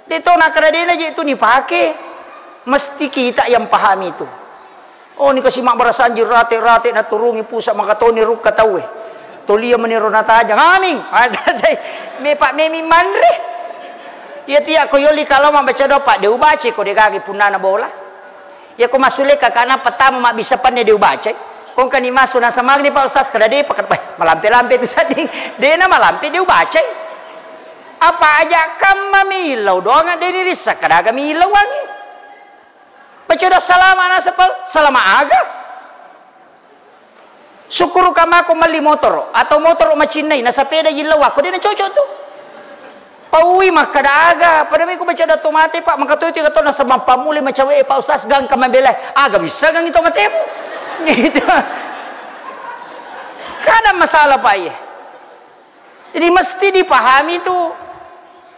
De to nakkeda de na je tu nipake. Mesti kita yang pahami itu. Oh, ni kasi mabbarasanji rate-rate naturungi pusa makatoni rukka tauwe. Tolia meniro natajang. Aming. Ah, selesai. Mepa memi manre. Iya tia ko yoli kalau mabaca doa, Pak, de ubaca ko de gagi punnana bola. Iya ko masule kakana pertama mabbissa panne de ubacai. Kongkani masu nasamagni Pak Ustaz kada de pakat, bah, malampe-lampe tu sedding. De na malampe de ubacai. Apa aja kamma mi illau doang, de ni rissa kadaga mi illauangi. Baca doa salama nasaba salama aga. Sukkuru kamako melli motoro atau motoro macinnai na sepeda illau ako de na cocok tu. Paui makkada aga, pada meko baca doa to mate, Pak, maka to itu kata nasaba pammulai macawe, Pak Ustaz, gangka mabela. Aga bisa gangi to matemu. Gitu. Kada masalah, Pak, iya. Jadi mesti dipahami tu.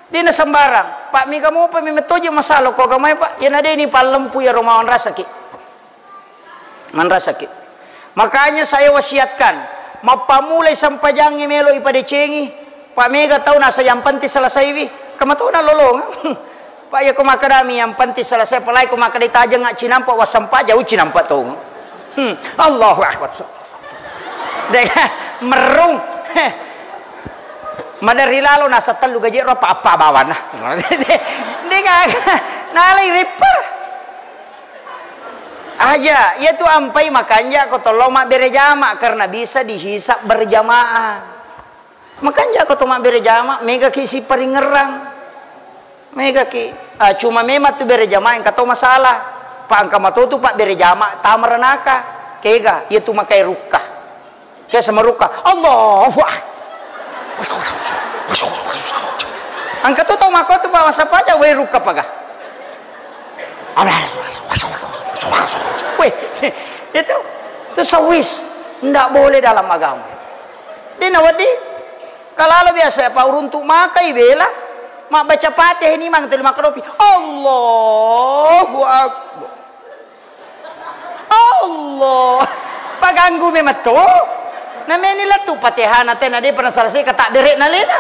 Dena sembarang. Pak, mega mopa mi mettoje masalah ko agamai, Pak. Yana deni pallempu ya romawan rasaki. Manrasaki. Makanya saya wasiatkan, mappamulai sempajangnge melo ipadecengi, Pak, mega tau nasa yang penting selesaiwi. Kamatona lolong. Pak, iya ko makkadami yang penting selesai, apalagi ko makkada tajeng cinampa wassempajang, uh, cinampa tong. Hmm. Allahu Akbar. Deka merrung. Madari lalo nasa tellu gaji ro apa-apa bawana. Deka nalai rippa. Aja, iya tu ampai makanja ko tollo mabbere jama karena bisa dihisab berjamaah. Makanja ko to mabbere jama, mega ki siparingerrang. Mega ki, ah, cuma memang tu bere jama engka to masalah. Pa engka mato tu pa bere jama tamaranaka. Kega, iya tu makai rukka. Ke sama rukka. Allahu Akbar. Engka to tau mako tu pa masapaja, wei rukka paga. Weh, itu, itu sawis. Ndak boleh dalam agama. Dena wedding. Kalalo biasa apa uruntu makai bela. Mabbaca Fatihah ni mang tuli makkadopi. Allahu Akbar. Allah. Paganggu memetto. Nameni lettu Fatihana tena de pernah selesai kata bere na lena.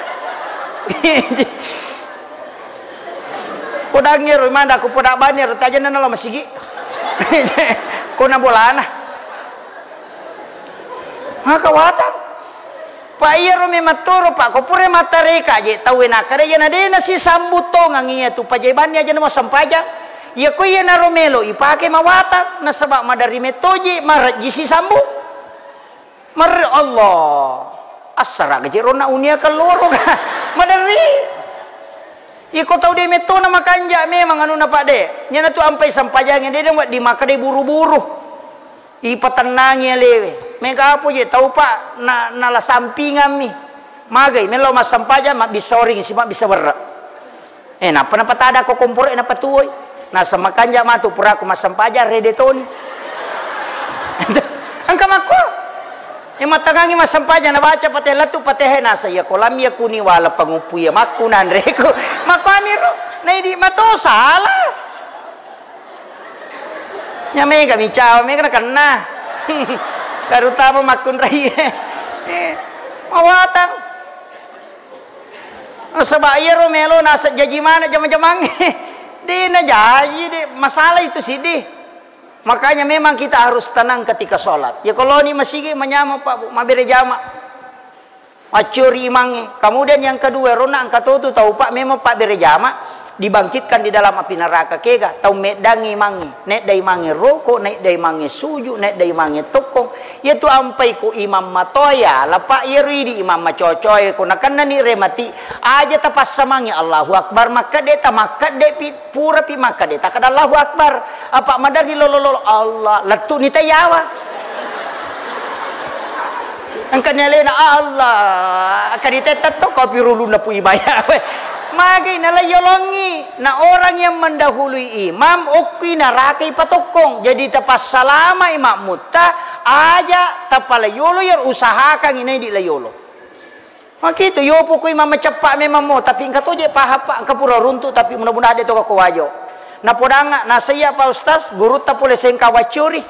Podangngi ro manda ku poda bani ro tajana nala masigi. Kona bolana. Maka watang. Pa iyaro memettoro, pa ko pura mattareka je tauwe nakkeda iyana de nasisambung tongang iya tu pajae banni aja namo sempajang. Iya ko iyanaro melo ipake mawatang nasaba maderri mettoji marejji sisambung. Mer-, Allah. Assara gaji ronna unia kelloro. Maderri. Iko tau de mettona makanja memang anuna, Pak, de. Nyana tu ampai sempajangnge de, de wedding makkeda buru-buru. Ipatennangi alewe. Mega apa je tau, Pak, na, nala sampingammi. Magai, mello massempajang, mabbissa oring, si mabbissa werre. Eh, nappa napatada ko komporo e napatuwoi. Naseng makanja matu purako massempajang rede toni. Engka makko. Eh, mattangangi massempajang nabaca pate lettu patehe nasa iya kolam iya kuni wala panguppu iya makku nanreku. Makko amiro. Naidi mato salah. Nya mega micawa, mega nakenna. Terutama makkunrai. Eh, mawatang. Nasaba iyaro melo naseng jaji maneng jama-jamangnge. De najaji, de masalah itu siddi. Makanya memang kita harus tenang ketika sholat. Ya kalau ni masigi manyameng, Pak, Bu, mabere jama. Accori imangnge. Kemudian yang kedua, rona engka totu tau, Pak, memang pabbere jama, dibangkitkan di dalam api neraka. Kega? Tau meddangi imangnge. Nedda imangnge roko, nedda imangnge suju, nedda imangnge tokkong. Iyatu ampai ko imang matoa yala, Pak, iyaro idi imang macocoe, ko nakennani remati, aja tapassamangi Allahu Akbar, makkedde, tamakkedde pi, pura pi makkedde, takkeda Allahu Akbar. Apa maderri lolo-lolo, Allah, lettu ni tayawa. Engkani alena, Allah, engkani tetta to kopi rulunna pui baya. Magai nalaiyolongi. Nah, orang yang mendahului imam, okkui narakai patokkong. Jadi, tapassalamai makmutta, aja tapalaiyolo, iyaro usahakan inai di layolo. Makitu, yopo kui mamaceppa memang mo, tapi engka toje paham, Pak, engka pura runtu, tapi mudah-mudahan de to ko wajo. Napodanga, nasaiya Pak Ustaz, gurutta pole sengka waccuri.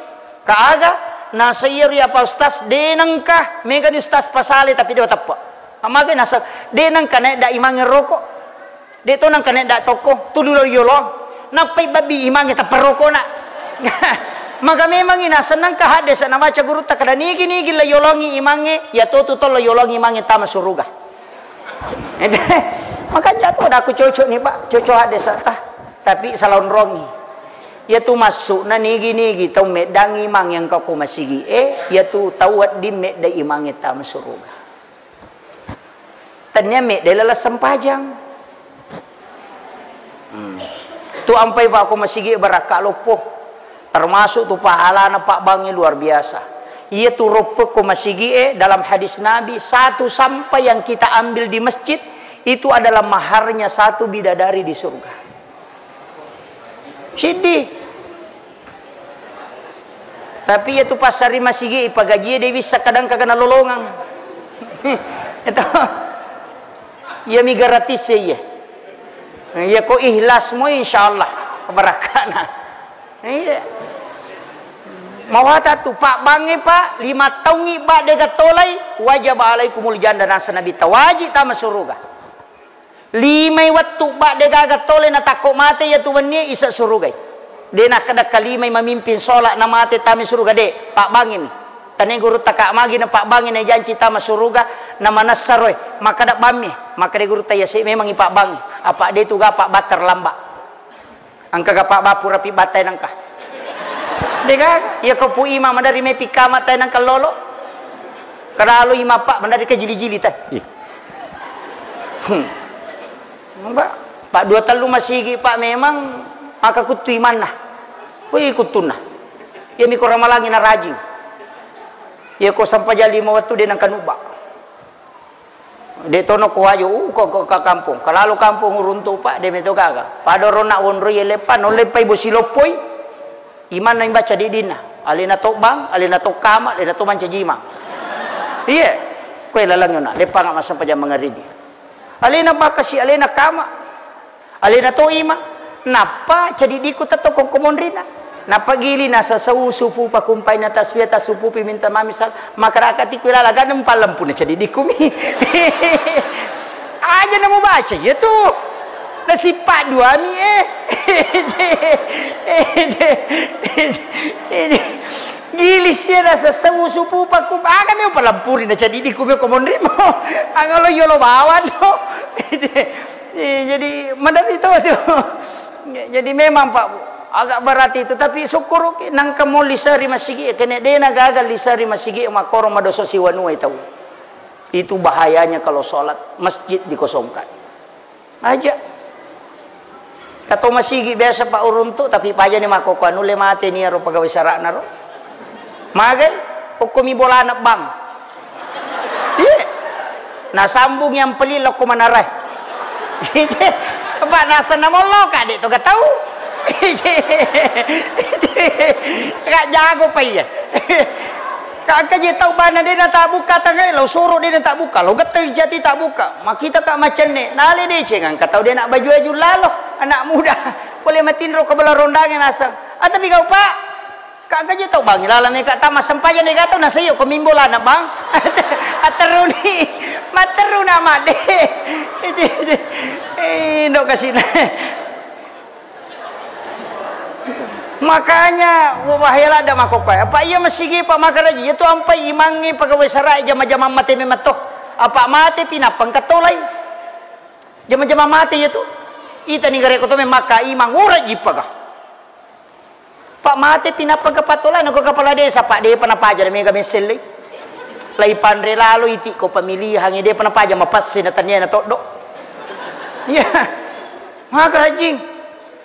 Ka aga, nasaiya ri Pak Ustaz, de nengka, mega ni Ustaz pasale, tapi de teppa. Amage nasa, de nengka naedda imangnge roko. De to nengka naedda tokko, tuli lo yolo. Nappai babbi imangnge tappa rokona. Maka memangi nasennengka haddesa nabaca gurutta kada nigi-nigi la yolongi imangnge, ya to tu to la yolongi imangnge tama suruga. Makanya to da aku cocok ni, Pak, cocok haddesa tah. Tapi salaonrongi. Ya tu masuk na nigi-nigi tau meddangi imang yang kau masigi e, ya tu tau wedding medda imangnge tama suruga. Tennia medde laleng sempajang. Hmm. Tu ampai pa ko masigi barakka loppo. Termasuk tu pahalana pabbangnge luar biasa. Iya tu roppe ko masigi e, dalam hadis Nabi, satu sampah yang kita ambil di masjid itu adalah maharnya satu bidadari di surga. Siddi. Tapi iya tu passari masigi, ipagajie de wissa kadang kagana lolongang. Itu. Iya mi gratis iya. Iya ko ikhlas mo, insyaallah barakkana. Iya. Mawata tu pabbangnge, Pak, lima taungngi ba de gattolai, wajib alaikumul janda, nasa Nabi tawaji tama suruga. Limai wettu badde gaga tole natakko mate iyatu wennie isa surugai. De nakkeda kalimai mamimpin sholat namate tama suruga, de, pabbangini. Tane gurutta ka magi na pabbangi na janci tama suruga, na manessa roe, makkeda bammi, makkeda gurutta iya se memang ipabbangi. Apa de tu gapa batter lamba. Engka ga pabba purapi battai nengka. Dega, iya ko pu ima madari mepi kama tai nengka lolo. Kadalo ima pa madari kajili-jili tai. Ih. Hmm. Mbak, pak dua tellu masigi pak memang maka kuttu imanna. Wih kuttunna. Iya miko ramalangi na rajing. Iya ko sampajang lima wettu de nengka nubba. De tono ko wajo, uh, ko, ko, ka kampong. Kalalo kampong uruntu, Pak, de meto gaga. Pada rona wonroi leppa, no leppai bosi loppoi. Imanna imbaca didinna. Alena to bang, alena to kama, alena to mancaji imang. Iya. Koe laleng yona, leppa nga massempajang mangaribi. Alena bakasi, alena kama. Alena to ima, nappa cedidikku tetto ko monrina. Nappa gili nasasau supu pakumpai na tasbih tassupupi minta mami sal-, makarakati ku ilala gadem palempuna cedidikku mi. Aja namu baca iya tu. Nasipa dua mi eh. Gili sia nasasau supu pakum-, aga mi upalampuri na cedidikku mi ko monrimo. Aga lo yolo bawang no. Iya, jadi maderri to tu. Jadi memang, Pak, Bu, agak berat itu, tapi syukur oke, nangka mo liseri masigi, kene dena gagal liseri masigi, makoro madoso siwanuai tau. Itu bahayanya kalau sholat masjid dikosongkan. Aja. Kato masigi biasa, Pak, uruntu, tapi paja ni makoko anu le mate ni aro pegawai sarana ro. Magai, okkomi bolana bang. Iya. Nasambung yang peli lokko manarai. Gitu. Pak, naseng namollo ka, de' to gatau. Ka jago pa iya. Ka engka je tau bana de' natabbuka tangnga, lo suro de' natabbuka, lo gettai jati tabbuka. Makita ka macenne, nale deceng engka tau de' na baju-baju lalo, anak muda. Pole matinro ko bala rondangnge naseng. Ah, tapi gau, Pak. Ka gaji tau bangi laleng ka tama sempajang de' gatau naseng iyo ko mimbo lana bang. Atteruni, matteru na madde. Eh, ndo kasina. Makanya, wahai ladda makokkoe. Apa iya masigi pa makaraji, iya tu ampai imangnge pegawai sarae jama-jamang mate memetto. Apa mate pi nappa engka tolai. Jama-jamang mate iya tu. Itani gareko to memang makka imang, ura jipaga. Pak mate pi nappa kepala tolai, nako kepala desa, Pak, depa napaja na mega messellei. Lai panre lalo iti ko pemilihan, depa napaja mapasse na tania na toddo. Iya. Maka rajing.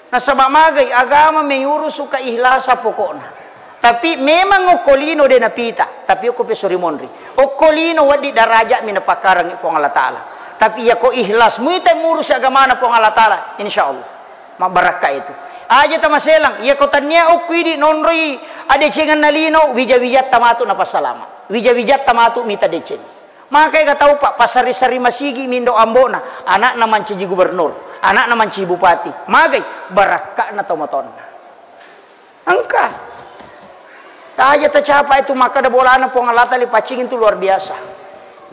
Nasaba magai agama meyurusu keikhlasan pokokna. Tapi memang okko lino de napita, tapi okko peso ri monri. Okko lino wedding darajat mi napakkarangi Puang Allah Taala. Tapi iya ko ikhlas, muita murusi agamana Puang Allah Taala, insya Allah. Mabbarakka itu. Aja tamaselang, iya ko tania okko idi nonroi adecengenna lino, wija-wijatta matu napasalama. Wija-wijatta matu mita deceng. Maka ega tau, Pak, pasari-sari masigi mindo ambona, anakna mancaji gubernur, anakna mancaji bupati. Magai barakka'na tomatoanna. Engka. Taja tacapa itu makkeda bolana Puang Allah Taala paccing itu luar biasa.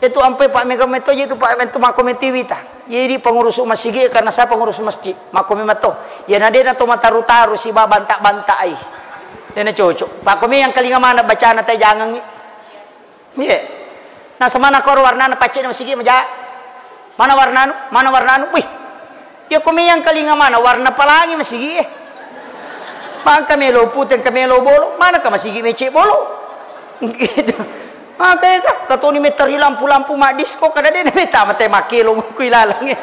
Itu ampe Pak mega metto itu Pak metto makko metiwita. Jadi pengurus masigi karena saya pengurus masjid, makko memetto. Ya nadena to mataru-taru siba banta-banta ai. Dena cocok. Pak komi yang kelinga mana bacana tai jangangi. Iya. Nah, semana koro warnana pacce na masigi maja. Mana warnanu? Mana warnanu? Wih. Ya ko meyang kalinga mana warna palangi masigi eh. Mangka melo pute, engka melo bolo, mana ka masigi mece bolo. Gitu. Maka ega katoni mettari lampu-lampu maddisko kada de na meta mate makkelo kui lalang eh.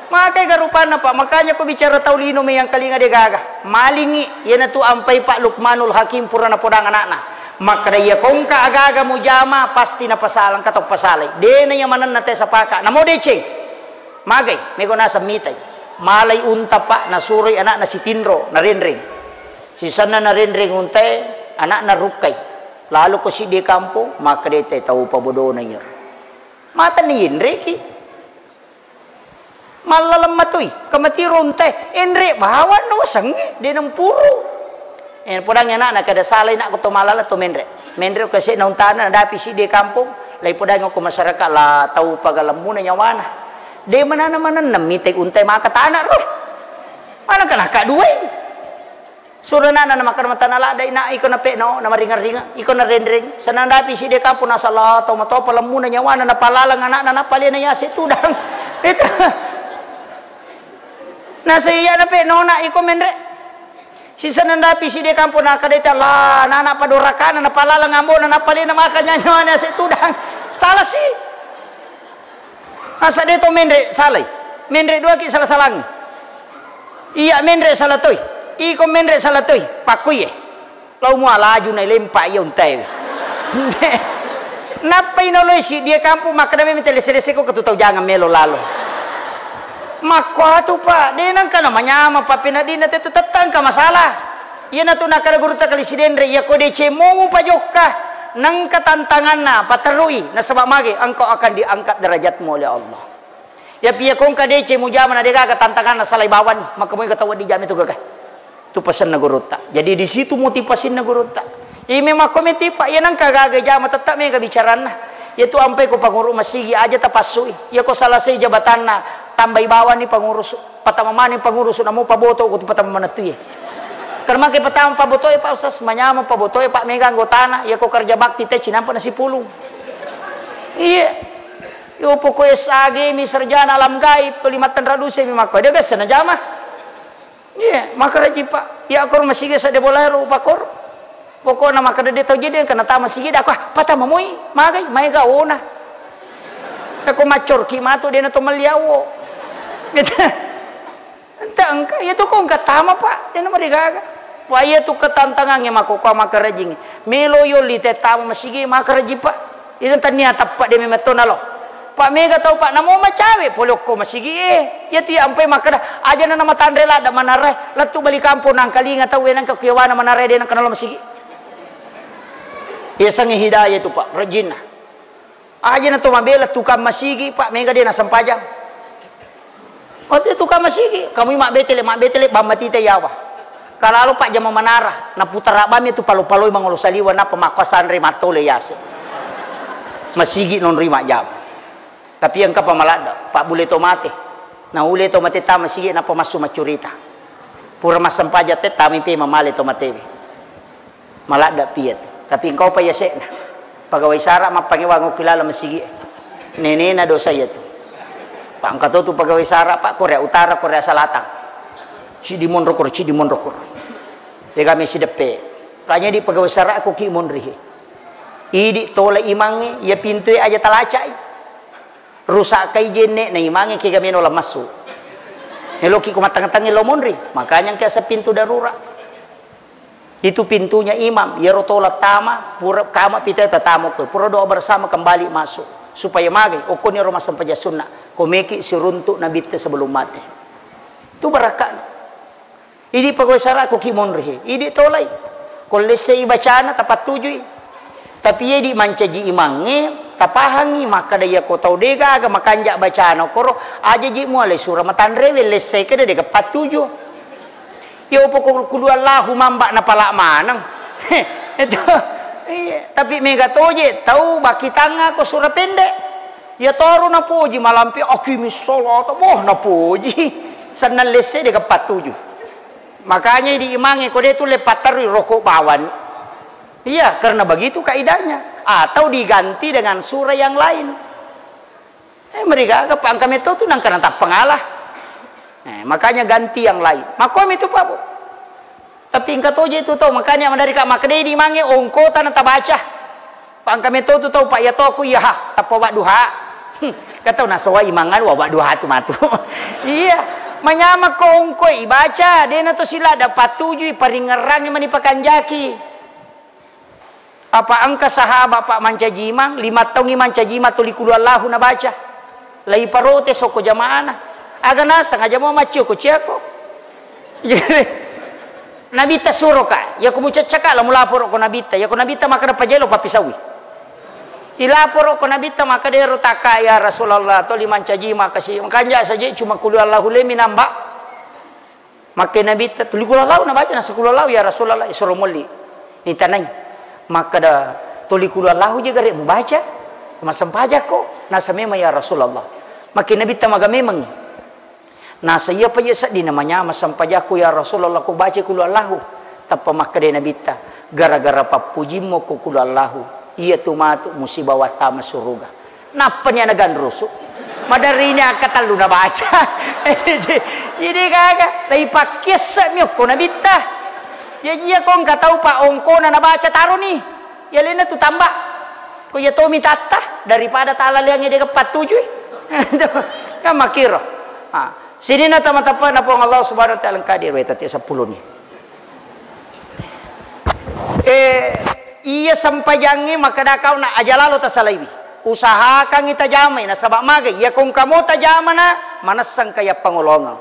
Maka ega rupanna Pak, makanya ko bicara tau lino meyang kalinga de gaga. Malingi, iyanatu ampai Pak Lukmanul Hakim pura napodang anakna. Makkeda, "Iya kongka aga-aga mujama, pasti napasalang, engka tau pasalai. Dena iya manenna te sapaka, namo deceng." Magai, mego naseng mitai. Malai unta, Pak, nasuroi anakna sitinro, narenreng. Sisenna narenreng untae, anakna rukkai. Lalu ko siddi kampong, makkeda te tau pabodona iyaro. Matani yenreki. Mallaleng matoi, kamatiro untae, enre bawang no wasengnge, de nempuru. Eh, podangngi anakna kada salai nak ko to mallaleng to menre. Menre ko se na untana nadapi siddi kampong, lai podangngi ko masyarakat la tau pagalemmuna nyawana. De manana manenna mitai untae maka tana ro. Mana kana ka duai. Suro anakna namakkeda matana ladde, "Nak, iko nape'no, namaringeng-ringeng, iko narenreng." Senang dapi siddi kampong nasala tau matoa palemmuna nyawana, napalaleng anakna, napalena yase tudang. Itu. Nasa iya nape'no, nak, iko menre. Sisenang dapi siddi kampong nakkeda, "Allah, nana padorakana, napalaleng ambona, napalena maka nyawana yase tudang." Salah si. Masa de to menre salai? Menre duaki sala-salangi. Iya menre sala toi. Iko menre sala toi. Pakkuiye. Lau mua laju na lempa iya untae. Nappai noloi si dia kampung makkeda memang telese-lese ko ketu tau jangan melo lalo. Makko atu, Pak, de nangka na manyama, Pak, penadina tetu tettangka masalah. Iyanatu nakkeda gurutta kali sidenre, iya ko deceng mo mupajokka, nengka tantanganna, paterui, nasaba mage engkau akan diangkat derajatmu oleh Allah. Yapi iya ko engka deceng mujama na degaga tantanganna salai bawanni, maka moi tau wedding jama tu gaga. Tu pasenna gurutta. Jadi di situ motivasinna gurutta. Iya memang ko metipa, iya nengka gaga jama tetap mega bicaranna. Iya tu ampai ko panguru masigi aja tapassui. Iya ko selesai jabatanna, tambai bawanni pangurus. Patama maneng pangurus, namo paboto ko tu patama manettu ye. Karena mangke patama paboto e, Pak Ustaz, manyameng paboto e, Pak, mega anggotana, ya ko kerja bakti te cinampa nasipulung. Iya. Yo pokok S A G mi sarjana alam gaib, to lima tenra duse mi makko. Dia gasa najama. Iya, maka raji, Pak. Ya kor masigi sa de bolai ro pakor. Pokokna makkeda de tau jadi engka natama sigi, dako, ah, patama moi, magai, maega ona. Eko maccorki matu de na to melliawo. Gitu. Ente engka, iya tu ko engka tama, Pak, de na marigaga. Wah, iya tu ketantangannya mako ko makarajing. Melo yolli te tama masigi makarajing, Pak. Ina tania tappa de memetto nalo. Pak, mega tau, Pak, namo macawe pole okko masigi e. Iyatu iya ampai makkeda, aja na namatanre ladda manarae, lettu bali kampong nangkalinga tau e, nangka kuyawana manarae de nangka nalo masigi. Yasengnge hidayah tu, Pak, rejinna. Aja na to mabela tukang masigi, Pak, mega de nasempajang. Oh, tu tukang masigi, kamu mabbetele, mabbetele, bammatita yawa. Kalalo pajjama manara, naputara bammi tu palo-paloi mangolo saliwa, nappa makkuasanre mattole yase. Masigi nonri majjama. Tapi engka pa maladda, pabule to mate. Naule to mate ta masigi, nappa massu maccurita. Pura massempajang te, tami pe mamale to matewe. Maladda pi iyatu. Tapi engkau pa yase'na. Pegawai sara mappangewang okki laleng masigi e. Nenena dosa iyatu. Pak, engka to tu pegawai sara, Pak, Korea Utara, Korea Selatan. Ciddi monro koro, ciddi monro koro. Tegame sideppe. Kanya di pegawai sara ko ki monri he. Idi tola imangnge, iya pintue aja talacai. Rusak kai jenne na imangnge kega meno lammassu. Meloki ko mattange-tange lo monri, makanya engka asa pintu darurat. Itu pintunya imam, iyaro tola tama, pura kama pita tatama ko, pura doa bersama kembali masuk. Supaya magai, okkoni ro massempajang sunna, ko meki siruntuk nabitta sebelum mate. Itu barakka'na. Idi pegawai sara ko ki monri he, idi tolai. Ko lessei bacana tapattujui. Tapi iya di mancaji imangnge, tapahangi makkada iya ko tau de gaga makanja bacana koro, aja ji mualai sura matanrewe lessei keda de gapattuju. Iya, upo ku-, kulu Allahu mamba napala maneng. Itu. Iya, tapi mega toje tau bakitanga ko sura pendek. Iya toru napoji malampe akimi salata, boh, napoji. Sennang lesse de gapattuju. Makanya di imangnge ko de tu le patterui rokok bawang. Iya, karena begitu kaidahnya. Atau diganti dengan sura yang lain. Eh, merigaga, Pak, engka metto tu nangka natappa ngala. Eh, makanya ganti yang lain. Makomi tu, Pak, Bu. Tapi engka toje tu tau, makanya madari ka makkedai di mange ongkota na tabaca. Pak, engka metto tu tau, Pak, iya toku iya ha, tappa wa duha. Hmm, ka tau nasawai mangan wa, wa duha tu matu. Iya, manyameng ko ongko ibaca, dena to sila dapat tuju, paringerangi mani pakanjaki. Apa engka sahabat, Pak, mancaji imang, lima taungngi mancaji imang tuli kulu Allahu nabaca. Laiparotes okko jamaana. Aga naseng aja mo maccio ko ciako. Nabitta suroka, yako mucaccaka la mulaporo ko nabitta, yako nabitta makkeda pajelo pappisaui. Ilaporo ko nabitta makkeda ero takka ya Rasulullah, toli mancaji makasi, makanja saja cuma kulu Allahu lemi namba. Makke Nabitta, "Tuli kulu Allahu nabaca?" Nasa, "Kulu Allahu, ya Rasulullah." Isuro molli. Nitanai. Makkeda, "Tuli kulu Allahu je gare mubaca? Massempajakko?" Nasa, "Memang, ya Rasulullah." Makke Nabitta, "Maga memangngi?" Nasa, "Iya pa je sedding namanya massempajakku, ya Rasulullah, ku baca kulu Allahu." Tappa makkeda Nabitta, "Gara-gara pappujimmu ku kulu Allahu, iya tu matu musibawa tama suruga." Nappani ana ganrusu. Maderrini akkatellu nabaca. Jadi gaga, laipakkissemi okko nabitta. Jaji iya ko engka tau pa ongkona nabaca taroni. Iya lena tu tamba. Ko iya tomi tatta daripada talaleangnge dega pattujui. Kan makkiro. Ha. Sininna tama-, tappana Puang Allah Subhanahu wa Ta'ala engka di riwayat sepuluh ni. Eh, iya sempajangnge makkeda kau na aja lalo tasalaiwi. Usahakangngi tajamai, nasaba magai, iya ko engka mo tajamana, manessa engka iya pangolongeng.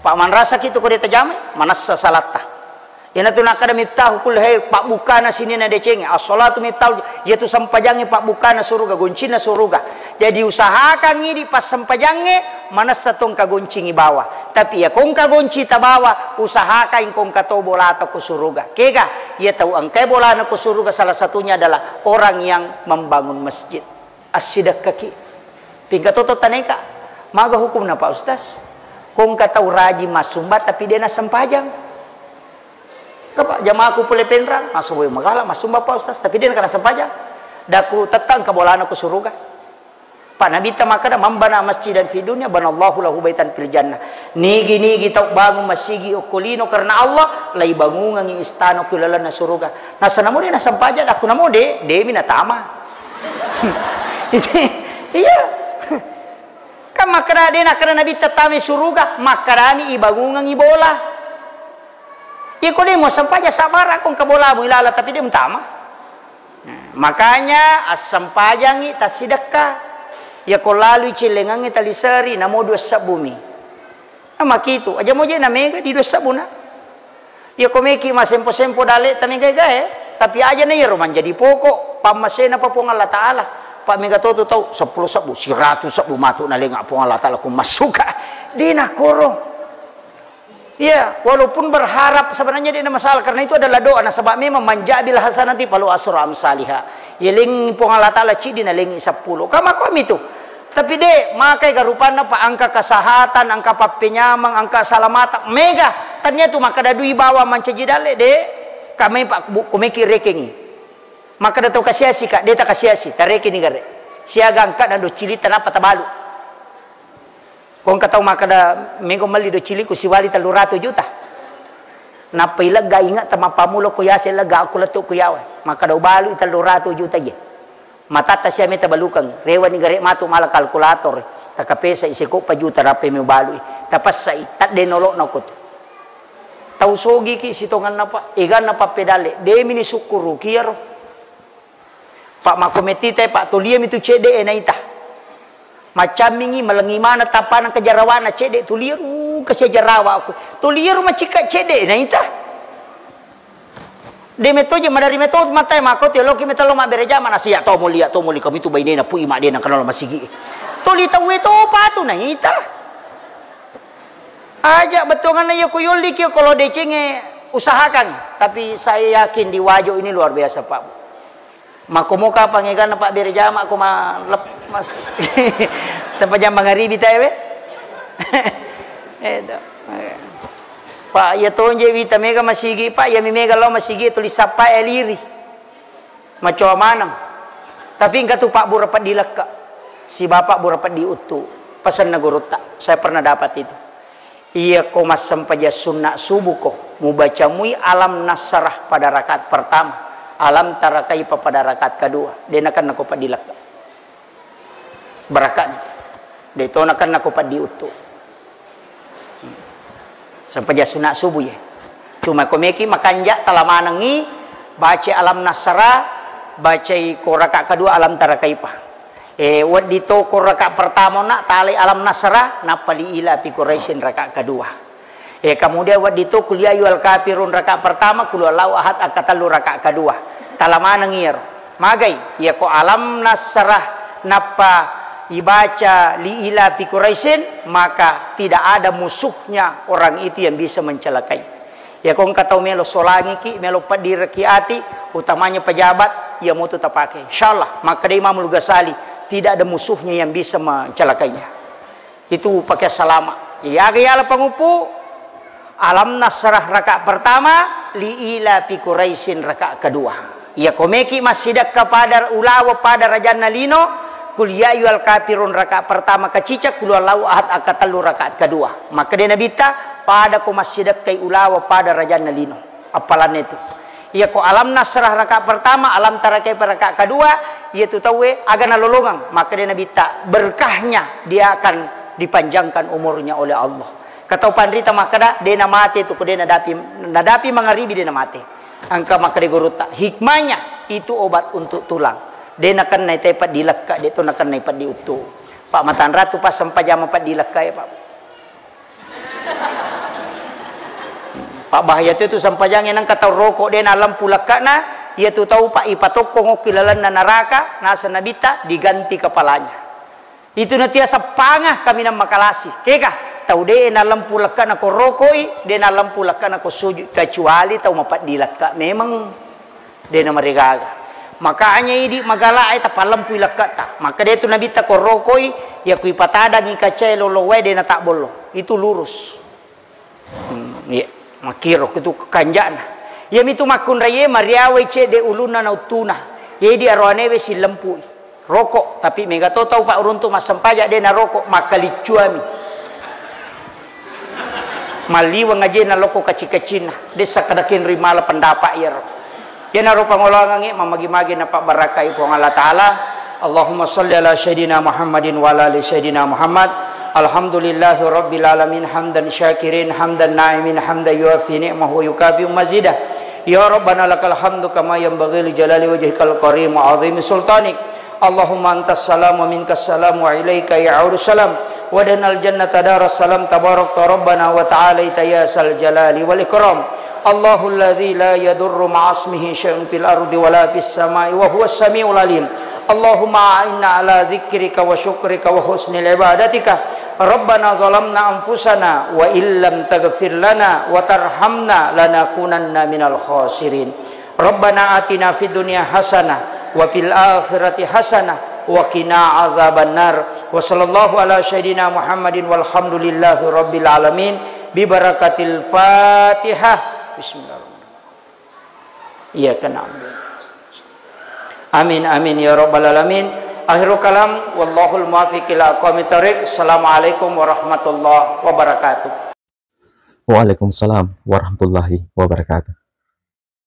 Pak, manrasaki tu ko de tajamai, manessa salatta. Iyanatu nakkeda miftahu kulli khair, pabbukana sininna decengnge. As-salatu miftahu, iyatu sempajangnge pabbukkana suruga, goncinna suruga. Jadi usahakangngi di passempajangnge, manessa to engka goncingngi bawa. Tapi iya ko engka gonci tabawa, usahakai ko engka to bolata ko suruga. Kega? Iya tau engkai bolana ko suruga salah satunya adalah orang yang membangun masjid. Assidekkaki. Pingka toto taneka. Maga hukumna, Pak Ustaz? Ko engka tau rajin massumba tapi de nassempajang. Kapa jamaku pole Penrang, massumba magala massumba, Pak Ustaz, tapi de nakana sempajang. Daku tetta engka bolana ko suruga. Pak, Nabitta makkeda, "Man bana masjidan fi dunya, banallahu lahu baitan fil jannah." Nigi-nigi tau bangun masigi okko lino karena Allah, laibangungengngi istana okko lalenna suruga. Nasa namo de nassempajang, daku namo de, demi natama. Iya. Kan makkeda de nakkeda Nabitta tamai suruga, makkedami ibangungengngi bola. Iko de muassempajang, sabbara ko engka bolamu ilala tapi de mutama. Nah, makanya assempajangngi tassidekka. Iyako lalui cillengengnge taliseri, namo dua sebbumi. Nah, makitu, aja moje na mega di dua sebbuna. Iyako meki masempo-sempo dale ta mega gae, tapi aja na iyaro manjadi pokok pammasena pa Puang Allah Taala. Pa mega to tu tau seppulo sebbu, siratu sebbu matu nalenga Puang Allah Taala ku massuka. Dina koro. Iya, walaupun berharap sebenarnya dia masalah, karena itu adalah doa. Nasaba memang, "Man ja'a bil hasanati falahu asyru amsaliha." Yelengi Puang Allah Taala ciddi, nalengi seppulo. Kama komi tu. Tapi de, makai garupanna pa angka kesehatan, angka pappenyameng, angka salamata. Mega, tania tu makkada dui bawa mancaji dalle de. Kamai pa bu, komeki rekengi. Makkada tau kasiasi ka, de ta kasiasi, tarekeni gare. Siaga angka nado cilita napa tabalu. Ko engka tau makkada, "Mego melli do ciliku siwali tellu ratu juta." Nappa ilegga ingat temappamulo ko yase lega aku lettu ku yawa. Makkada, "Ubalu tellu ratu juta ye." Matatta sia meta balukeng. Rewani gare matu mala kalkulator. Takapesa iseko pa juta rape mi ubalui. Tapessai, tadde nolokna ko tu. Tau sogiki sitonganna pa, eganna pappedalle. Demi ni sukkuruki iyaro. Pak, makko mettita, Pak, toliami tu cedde e naita. Maccammingi, malengi mana tappana kejarawana cedde, toliaru kasi jarawa aku. Toliaru macikka cedde e naita. De metto je madari metto matai makko teoloki metello mabbere jama na sia to mulia to muli kami tu bainena pui madena kenal masigi. Toli tauwe to patu naita. Aja bettuanganna iya ku yolli ki kalau decengnge usahakan, tapi saya yakin di Wajo ini luar biasa, Pak. Makkomoka pangeganna Pak bere jama ko ma lep-, mas. Sempajang mangaribi tae we. Eto. Pak, iya tonje wita mega masigi, Pak, iya mi mega lao masigi tuli sappa e liri. Macoa maneng. Tapi engka tu pabbura peddi lekka. Si bapak bura peddi uttu. Pesenna gurutta. Saya pernah dapat itu. Iya ko massempajang sunna subuh ko, mubaca mui alam nasrah pada rakaat pertama, alam tara kaifa pada rakaat kedua. De nakenna ko peddi lekka. Barakani. De to nakenna ko peddi uttu. Sempajang sunna subuh ye. Cuma ko meki makanja tala manengi baca alam nasrah, bacai ko rakaat kedua alam tara kaifa. E, wedding to ko rakaat pertama na talai alam nasrah, nappa li ila fi Quraisyin rakaat kedua. E, kemudian wedding to kul ya ayyuhal kafirun rakaat pertama, kul huwallahu ahad akkatellu rakaat kedua. Tala maneng iyaro. Magai, iya ko alam nasrah nappa ibaca li ila fi Quraisyin, maka tidak ada musuhnya orang itu yang bisa mencelakai. Iya ko engka tau melo solangiki, melo peddireki ati, utamanya pejabat, iya motu tapake. Insyaallah, makkeda Imamul Ghazali, tidak ada musuhnya yang bisa mencelakainya. Itu pakai salama. Iyaga yala panguppu, alam nasrah rakaat pertama, li ila fi Quraisyin rakaat kedua. Iya ko meki massidekka pada ulawa pada rajanna lino, kul ya ayyuhal kafirun rakaat pertama kacica, kul huwallahu ahad akkatellu rakaat kedua. Makkeda Nabitta, pada ko massidekkai ulawa pada rajanna lino. Appalanna itu. Iya ko alam nasrah rakaat pertama, alam tara kaifa rakaat kedua, iya tu tauwe aga nalolongeng. Makkeda Nabitta, berkahnya dia akan dipanjangkan umurnya oleh Allah. Katau panrita makkeda, de namate tu ko de nadapi, nadapi mangaribi de namate. Engka makkeda gurutta, hikmahnya itu obat untuk tulang. De nakenna ite peddi lekka, de to nakenna peddi uttu. Pak matanratu pas sempajang peddi lekka ya, Pak. Pabbahaya tu, tu sempajangnge nengka tau roko de nalempu lekkana, iya tu tau pa ipatokko ngokki lalenna naraka, naseng Nabitta diganti kepalanya. Itu natia seppanga kaminang makalasi. Keka, tau de nalempu lekkana ko rokoi, de nalempu lekkana ko sujud, kecuali tau mapeddi lekka memang. De namarigaga. Makanya idi magala e tapalempui lekketta. Maka de tu Nabitta ko rokoi, iya kui patadangi kacae lolo wae de natabbollo. Itu lurus. Hmm, iya. Makiro kutu kanjana. Iya mitu makkunraie mariawai cedde ulunna na uttuna. Iya idi aroanewe silempui. Rokok, tapi mega to tau Pak uruntu massempajang de narokok, makkaliccuami. Malliweng ajena lokko kacci-kaccinna, de sakkeda kenri mala pendapat iyaro. Iyanaro pangoloangengnge mamagi-magi napabbarakkai Puang Allah Taala. Allahumma shalli ala Sayyidina Muhammadin wa ala ali Sayyidina Muhammad. Alhamdulillahi rabbil alamin, hamdan syakirin, hamdan na'imin, hamdan yuwafi ni'mahu wa yukafi'u mazidah. Ya Rabbana lakal hamdu kama yanbaghi li jalali wajhikal karim wa azimi sultanik. اللهم أنت السلام ومنك السلام وإليك يعود السلام. وأدخلنا الجنة دار السلام تباركت ربنا وتعاليت يا ذا الجلال والإكرام. الله الذي لا يضر مع اسمه شيء في الأرض ولا في السماء وهو السميع العليم. اللهم أعنا على ذكرك وشكرك وحسن عبادتك. ربنا ظلمنا أنفسنا وإن لم تغفر لنا وترحمنا لنكونن من الخاسرين. ربنا آتنا في الدنيا حسنة وفي الآخرة حسنة وقنا عذاب النار. وصلى الله على سيدنا محمد والحمد لله رب العالمين ببركة الفاتحة. بسم الله الرحمن الرحيم. إياك نعبد. آمين، آمين يا رب العالمين. آخر كلام، والله الموفق إلى أقوم الطريق. السلام عليكم ورحمة الله وبركاته. Waalaikumsalam warahmatullahi wabarakatuh.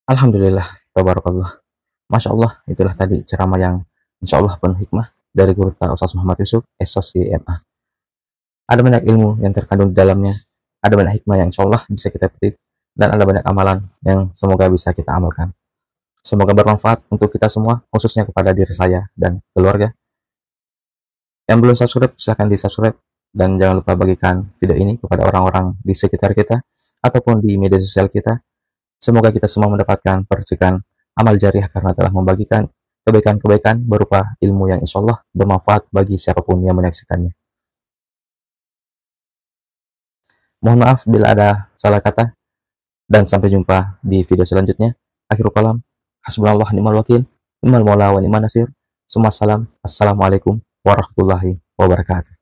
Alhamdulillah, tabarakallah. Masya Allah, itulah tadi ceramah yang insya Allah penuh hikmah dari Guru kita Ustaz Muhammad Yusuf, S O C M A. Ada banyak ilmu yang terkandung di dalamnya, ada banyak hikmah yang insya Allah bisa kita petik, dan ada banyak amalan yang semoga bisa kita amalkan. Semoga bermanfaat untuk kita semua, khususnya kepada diri saya dan keluarga. Yang belum subscribe, silahkan di-subscribe, dan jangan lupa bagikan video ini kepada orang-orang di sekitar kita ataupun di media sosial kita. Semoga kita semua mendapatkan percikan amal jariah karena telah membagikan kebaikan-kebaikan berupa ilmu yang insya Allah bermanfaat bagi siapapun yang menyaksikannya. Mohon maaf bila ada salah kata, dan sampai jumpa di video selanjutnya. Akhirul kalam, hasbunallah ni'mal wakil, ni'mal maula wa ni'man nasir. Summa salam, assalamualaikum warahmatullahi wabarakatuh.